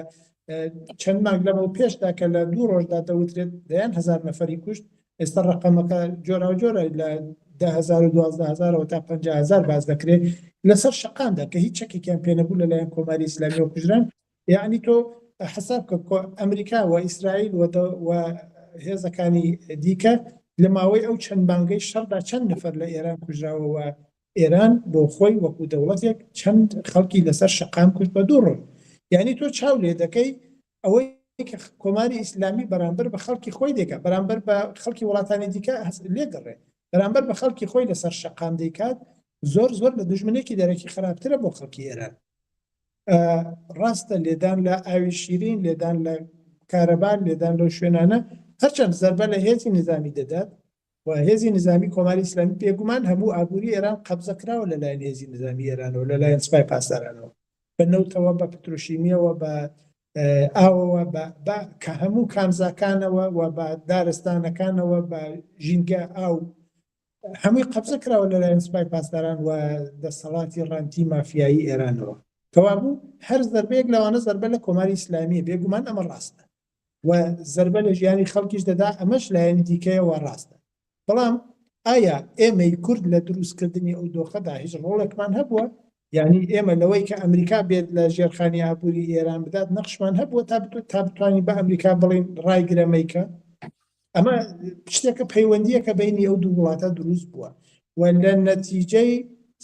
چەند مانگ لەمەو پێشدا کە لە دوو ڕۆژدا دەوترێت دەیان هەزار نەفەری کوشت ئێستا ڕقەمەکە جۆراوجۆرە لە 10هزار و 12هزارەوە تا 5هزار باز دەکرێت لەسەر شەقامدا کە هیچ چەکێکیان پێنەبوو لەلایەن کۆماری ئیسلامیەوە کوژران یەعنی تۆ حەساب کە ئەمریکا و ئیسرائیل و هێزەکانی دیکە لە ماوەی ئەو چەند مانگەی شەڕدا چەند نەفەر لە ئێران کوژراوە و ئێران بۆ خۆی وەکو دەوڵەتێک چەند خەڵکی لەسەر شەقام کوشت بە دوو ڕۆژ یعنی تۆ چاو لێ دەکەی ئەوەی کە کۆماری ئیسلامی بەرامبەر بە خەڵکی خۆی دەکات بەرامبەر بە خەڵکی وڵاتانی دیکە لێگەڕێ بەرامبەر بە خەڵکی خۆی لەسەر شەقام دەیکات زۆر زۆر لە دژمنێکی دەرەکی خراپترە بۆ خەڵکی ئێران ڕاستە لێدان لە ئاوی شیرین، لێدان لە کارەبا، لێدان لەو شوێنانە، هەرچەند زەربە لە هێزی نیزامی دەدات و هێزی نیزامی کۆماری ئیسلامی بێگومان هەموو ئابووری ئێران قەبزە کراوە لەلایەن هێزی نیزامی ئێرانەوە، لەلایەن سپای پاسدارانەوە، بە نەوتەوە، بە پترۆشیمییەوە، بە ئاوەوە، بە کە هەموو کانزاکانەوە و بە دارستانەکانەوە، بە ژینگە، ئاو، هەمووی قەبزە کراوە لەلایەن سوپای پاسداران و دەسەڵاتی ڕانتی مافیایی ئێرانەوە. کەوابوو هەر زەربەیەک لەوانە زەربە لە کۆماری ئیسلامییە، بێگومان ئەمە ڕاستە و زەربە لە ژیانی خەڵکیش دەدا، ئەمەش لایەنی دیکەیەوە ڕاستە. بەڵام ئایا ئێمەی کورد لە دروستکردنی ئەو دۆخەدا هیچ ڕۆڵێکمان هەبووە؟ یانی ئێمە لەوەی کە ئەمریکا بێت لە ژێرخانی ئابووری ئێران بدات نەخشمان هەبووە تا بتوانین بە ئەمریکا بڵێین ڕایگرە مەیکە؟ ئەمە شتێکە پەیوەندیەکە بینی ئەو دوو وڵاتە دروست بووە و لە نەتیجەی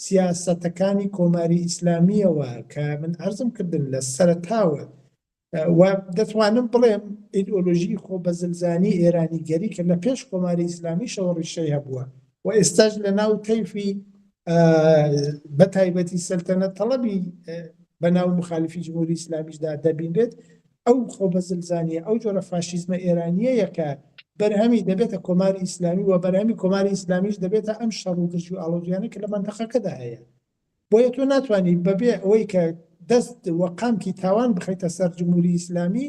سیاسەتەکانی کۆماری ئیسلامیەوە کە من عەرزم کردن لە سەرەتاوە و دەتوانم بڵێم ئیدئۆلۆژی خۆ بە زلزانی ئێرانیگەری کە لە پێش کۆماری ئیسلامیشەوە ڕیشەی هەبووە و ئێستاش لە ناو تەیفی بە تایبەتی سەلتەنەت تەڵەبی بە ناو مخالفی جمهوری ئیسلامیشدا دەبینرێت ئەو خۆبەزلزانییە، ئەو جۆرە فاشیزمە ئێرانییەیە کە بەرهەمی دەبێتە کۆماری ئیسلامی و بەرهەمی کۆماری ئیسلامیش دەبێتە ئەم شەڕ و گرژی و ئاڵۆزییانە کە لە مەنتەقەکەدا هەیە. بۆیە تۆ ناتوانی بەبێ ئەوەی کە دەست و قامکی تاوان بخەیتە سەر جمهوری ئیسلامی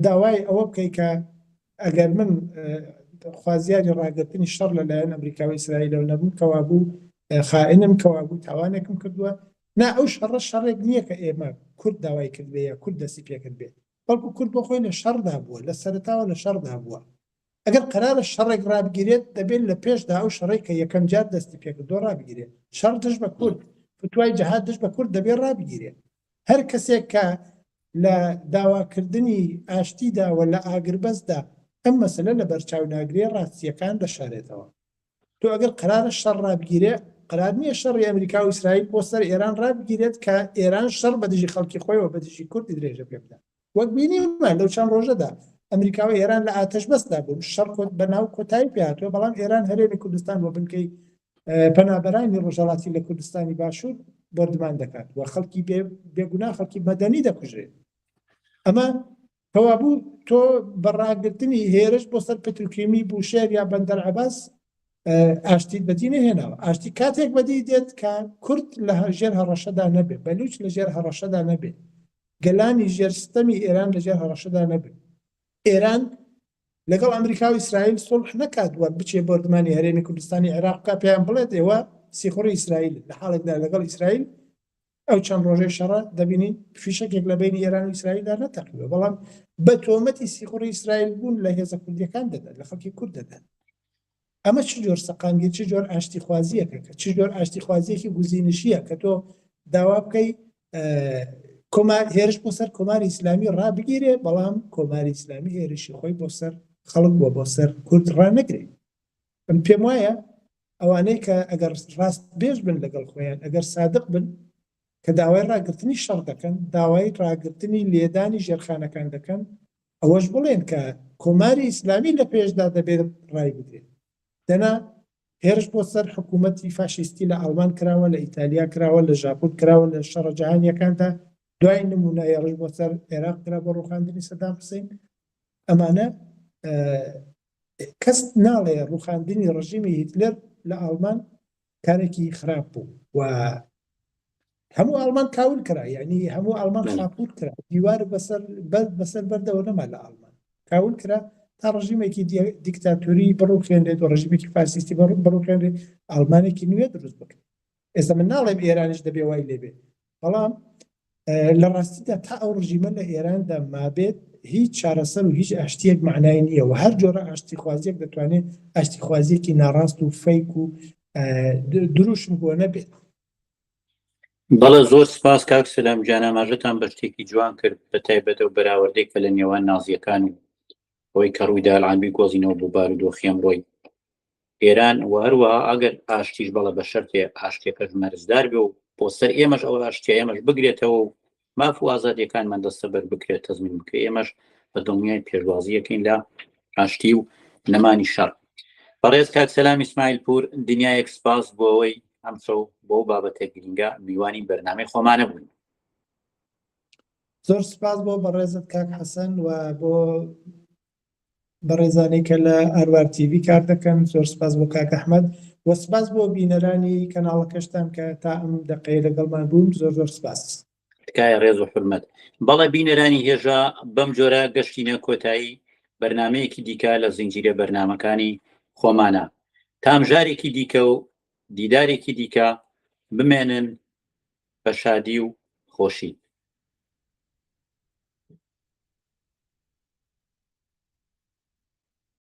داوای ئەوە بکەی کە ئەگەر من خوازیاری ڕاگرتنی شەڕ لەلایەن ئەمریکا و ئیسرائیلەوە نەبووم کەوابوو خائینم، کەوابوو تاوانێکم کردووە. نا ئەو شەڕە شەڕێک نییە کە ئێمە کورد داوای کردبێ یا کورد دەستی پێکردبێ، بەڵکو کورد بۆ خۆی لە شەڕدا بووە، لە سەرەتاوە لە شەڕدا بووە. ئەگەر قەرارە شەڕێک ڕابگیرێت، دەبێت لە پێشدا ئەو شەڕەی کە یەکەم جار دەستی پێکردووە ڕابگیرێت. شەڕ دژ بە کورد، فتوای جەهاد دژ بە کورد دەبێت ڕابگیرێت. هەر کەسێک کە لە داواکردنی ئاشتیدا و لە ئاگربەستدا ئەم مەسەلە لەبەرچاو ناگرێ، ڕاستییەکان دەشارێتەوە. تۆ ئەگەر قەرارە شەڕ ڕابگیرێ، قەرار نییە شەڕی ئەمریکا و ئیسرائیل بۆ سەر ئێران ڕابگیرێت کە ئێران شەڕ بە دژی خەڵکی خۆی و بە دژی کورد درێژە پێ بدات. وەک بینیمان لەو چەند ڕۆژەدا ئەمریکا و ئێران لە ئاتەشبەستدا بوون، شەڕ بە ناو کۆتایی پێ هاتووە، بەڵام ئێران هەرێمی کوردستان بۆ بنکەی پەنابەرانی ڕۆژهەڵاتی لە کوردستانی باشوور بۆردمان دەکات و خەڵکی بێگونا خەڵکی مەدەنی دەکوژرێت. ئەمە کەوابوو تۆ بە ڕاگرتنی هێرش بۆ سەر پتروکیمی بوشێر یا بەندەر عەباس ئاشتیت بەدی نەهێناوە. ئاشتی کاتێک بەدی دێت کە کورد لە ژێر هەڕەشەدا نەبێت، بەلوچ لە ژێر هەڕەشەدا نەبێت، گەلانی ژێر ستەمی ئێران لە ژێر هەڕەشەدا نەبن. ئێران لەگەڵ ئەمریکا و ئیسرائیل سوڵح نەکات و بچێ بۆردمانی هەرێمی کوردستانی عێراق بکات پێیان بڵێت ئێوە سیخوڕی ئیسرائیل لە حاڵێکدا لەگەڵ ئیسرائیل ئەو چەند ڕۆژەی شەڕە دەبینین فیشەکێک لە بینی ئێران و ئیسرائیلدا نەتەقیوە بەڵام بە تۆمەتی سیخوڕی ئیسرائیل بوون لە هێزە کوردیەکان دەدەن لە خەڵکی کورد دەدەن ئەمە چ جۆر سەقامگیر چ جۆر ئاشتیخوازیەکە کە چ جۆر ئاشتیخوازیەکی گوزینشیە کە تۆ داوا بکەی کۆمار هێرش بۆ سەر کۆماری ئیسلامی ڕابگیرێ بەڵام کۆماری ئیسلامی هێرشی خۆی بۆ سەر خەڵک بۆ بۆ سەر کورد ڕانەگرێ من پێم وایە ئەوانەی کە ئەگەر ڕاست بێژ بن لەگەڵ خۆیان ئەگەر سادق بن کە داوای ڕاگرتنی شەڕ دەکەن داوای ڕاگرتنی لێدانی ژێرخانەکان دەکەن ئەوەش بڵێن کە کۆماری ئیسلامی لە پێشدا دەبێت ڕای بگرێت دەنا هێرش بۆ سەر حکوومەتی فاشیستی لە ئاڵمان کراوە لە ئیتالیا کراوە لە ژاپۆن کراوە لە شەڕە جیهانیەکاندا دوای نمونە هێڕش بۆ سەر عێراق کرا بۆ ڕوخاندنی سەدام حسین ئەمانە کەس ناڵێ ڕوخاندنی ڕژیمی هیتلەر لە ئاڵمان کارێکی خراپ بوو و هەموو ئاڵمان کاول کرا یعنی هەموو ئاڵمان خاپور کرا دیوار بەسەر بەسەر بەردەوە نەما لە ئاڵمان کاول کرا تا ڕژیمێکی دیکتاتۆری بڕوخێنرێت و ڕژیمێکی فاسیستی بڕوخێنرێت ئاڵمانێکی نوێ دروست بکرێت ئێستا من ناڵێم ئێرانیش دەبێ وای لێبێ بەڵام لە ڕاستیدا تا ئەو ڕژیمە لە ئێراندا مابێت هیچ چارەسەر و هیچ ئاشتیەک معنای نییە و هەر جۆرە ئاشتیخوازیەک دەتوانێت ئاشتیخوازیەکی ناڕاست و فەیک و دروشم بۆ نەبێت. بەڵێ زۆر سپاس کاک سەلام گیان ئاماژەتان بە شتێکی جوان کرد بە تایبەت ئەو بەراوردەی کە لە نێوان نازیەکان و ئەوەی کە ڕوویدا الان بیگۆزینەوە بۆ بارودۆخی ئەمڕۆی ئێران و هەروەها ئەگەر ئاشتیش بەڵێ بە شەرتێ ئاشتیەکەش مەرجدار بێ و بۆ سەر ئێمەش ئەو ئاشتیە ئێمەش بگرێتەوە و ماف و ئازادیەکانمان دەستەبەر بکرێت تەزمین بکرێت ئێمەش بە دڵنیای پێشوازیەکەین لە ئاشتی و نەمانی شەڕ بەڕێز کاک سەلام ئیسماعیل پور دنیایەک سپاس بۆ ئەوەی ئەمشەو بۆ بابەتە گرنگە میوانی بەرنامەی خۆمانە بوون. زۆر سپاس بۆ بەڕێزت کاک حەسەن و بۆ بەڕێزانی کە لە ئاروار تیڤی کار دەکەن زۆر سپاس بۆ کاک ئەحمەد و سپاس بۆ بینەرانی کەناڵەکەشتان کە تا ئەم دەقەیە لەگەڵمان بوون زۆر زۆر سپاس. تکایە ڕێز و حورمەت. بەڵێ بینەرانی هێژا بەم جۆرە گەشتینە کۆتایی بەرنامەیەکی دیکە لە زنجیرە بەرنامەکانی خۆمانە تامژارێکی دیکە و دیدارێکی دیکە بمێنن بە شادی و خۆشی.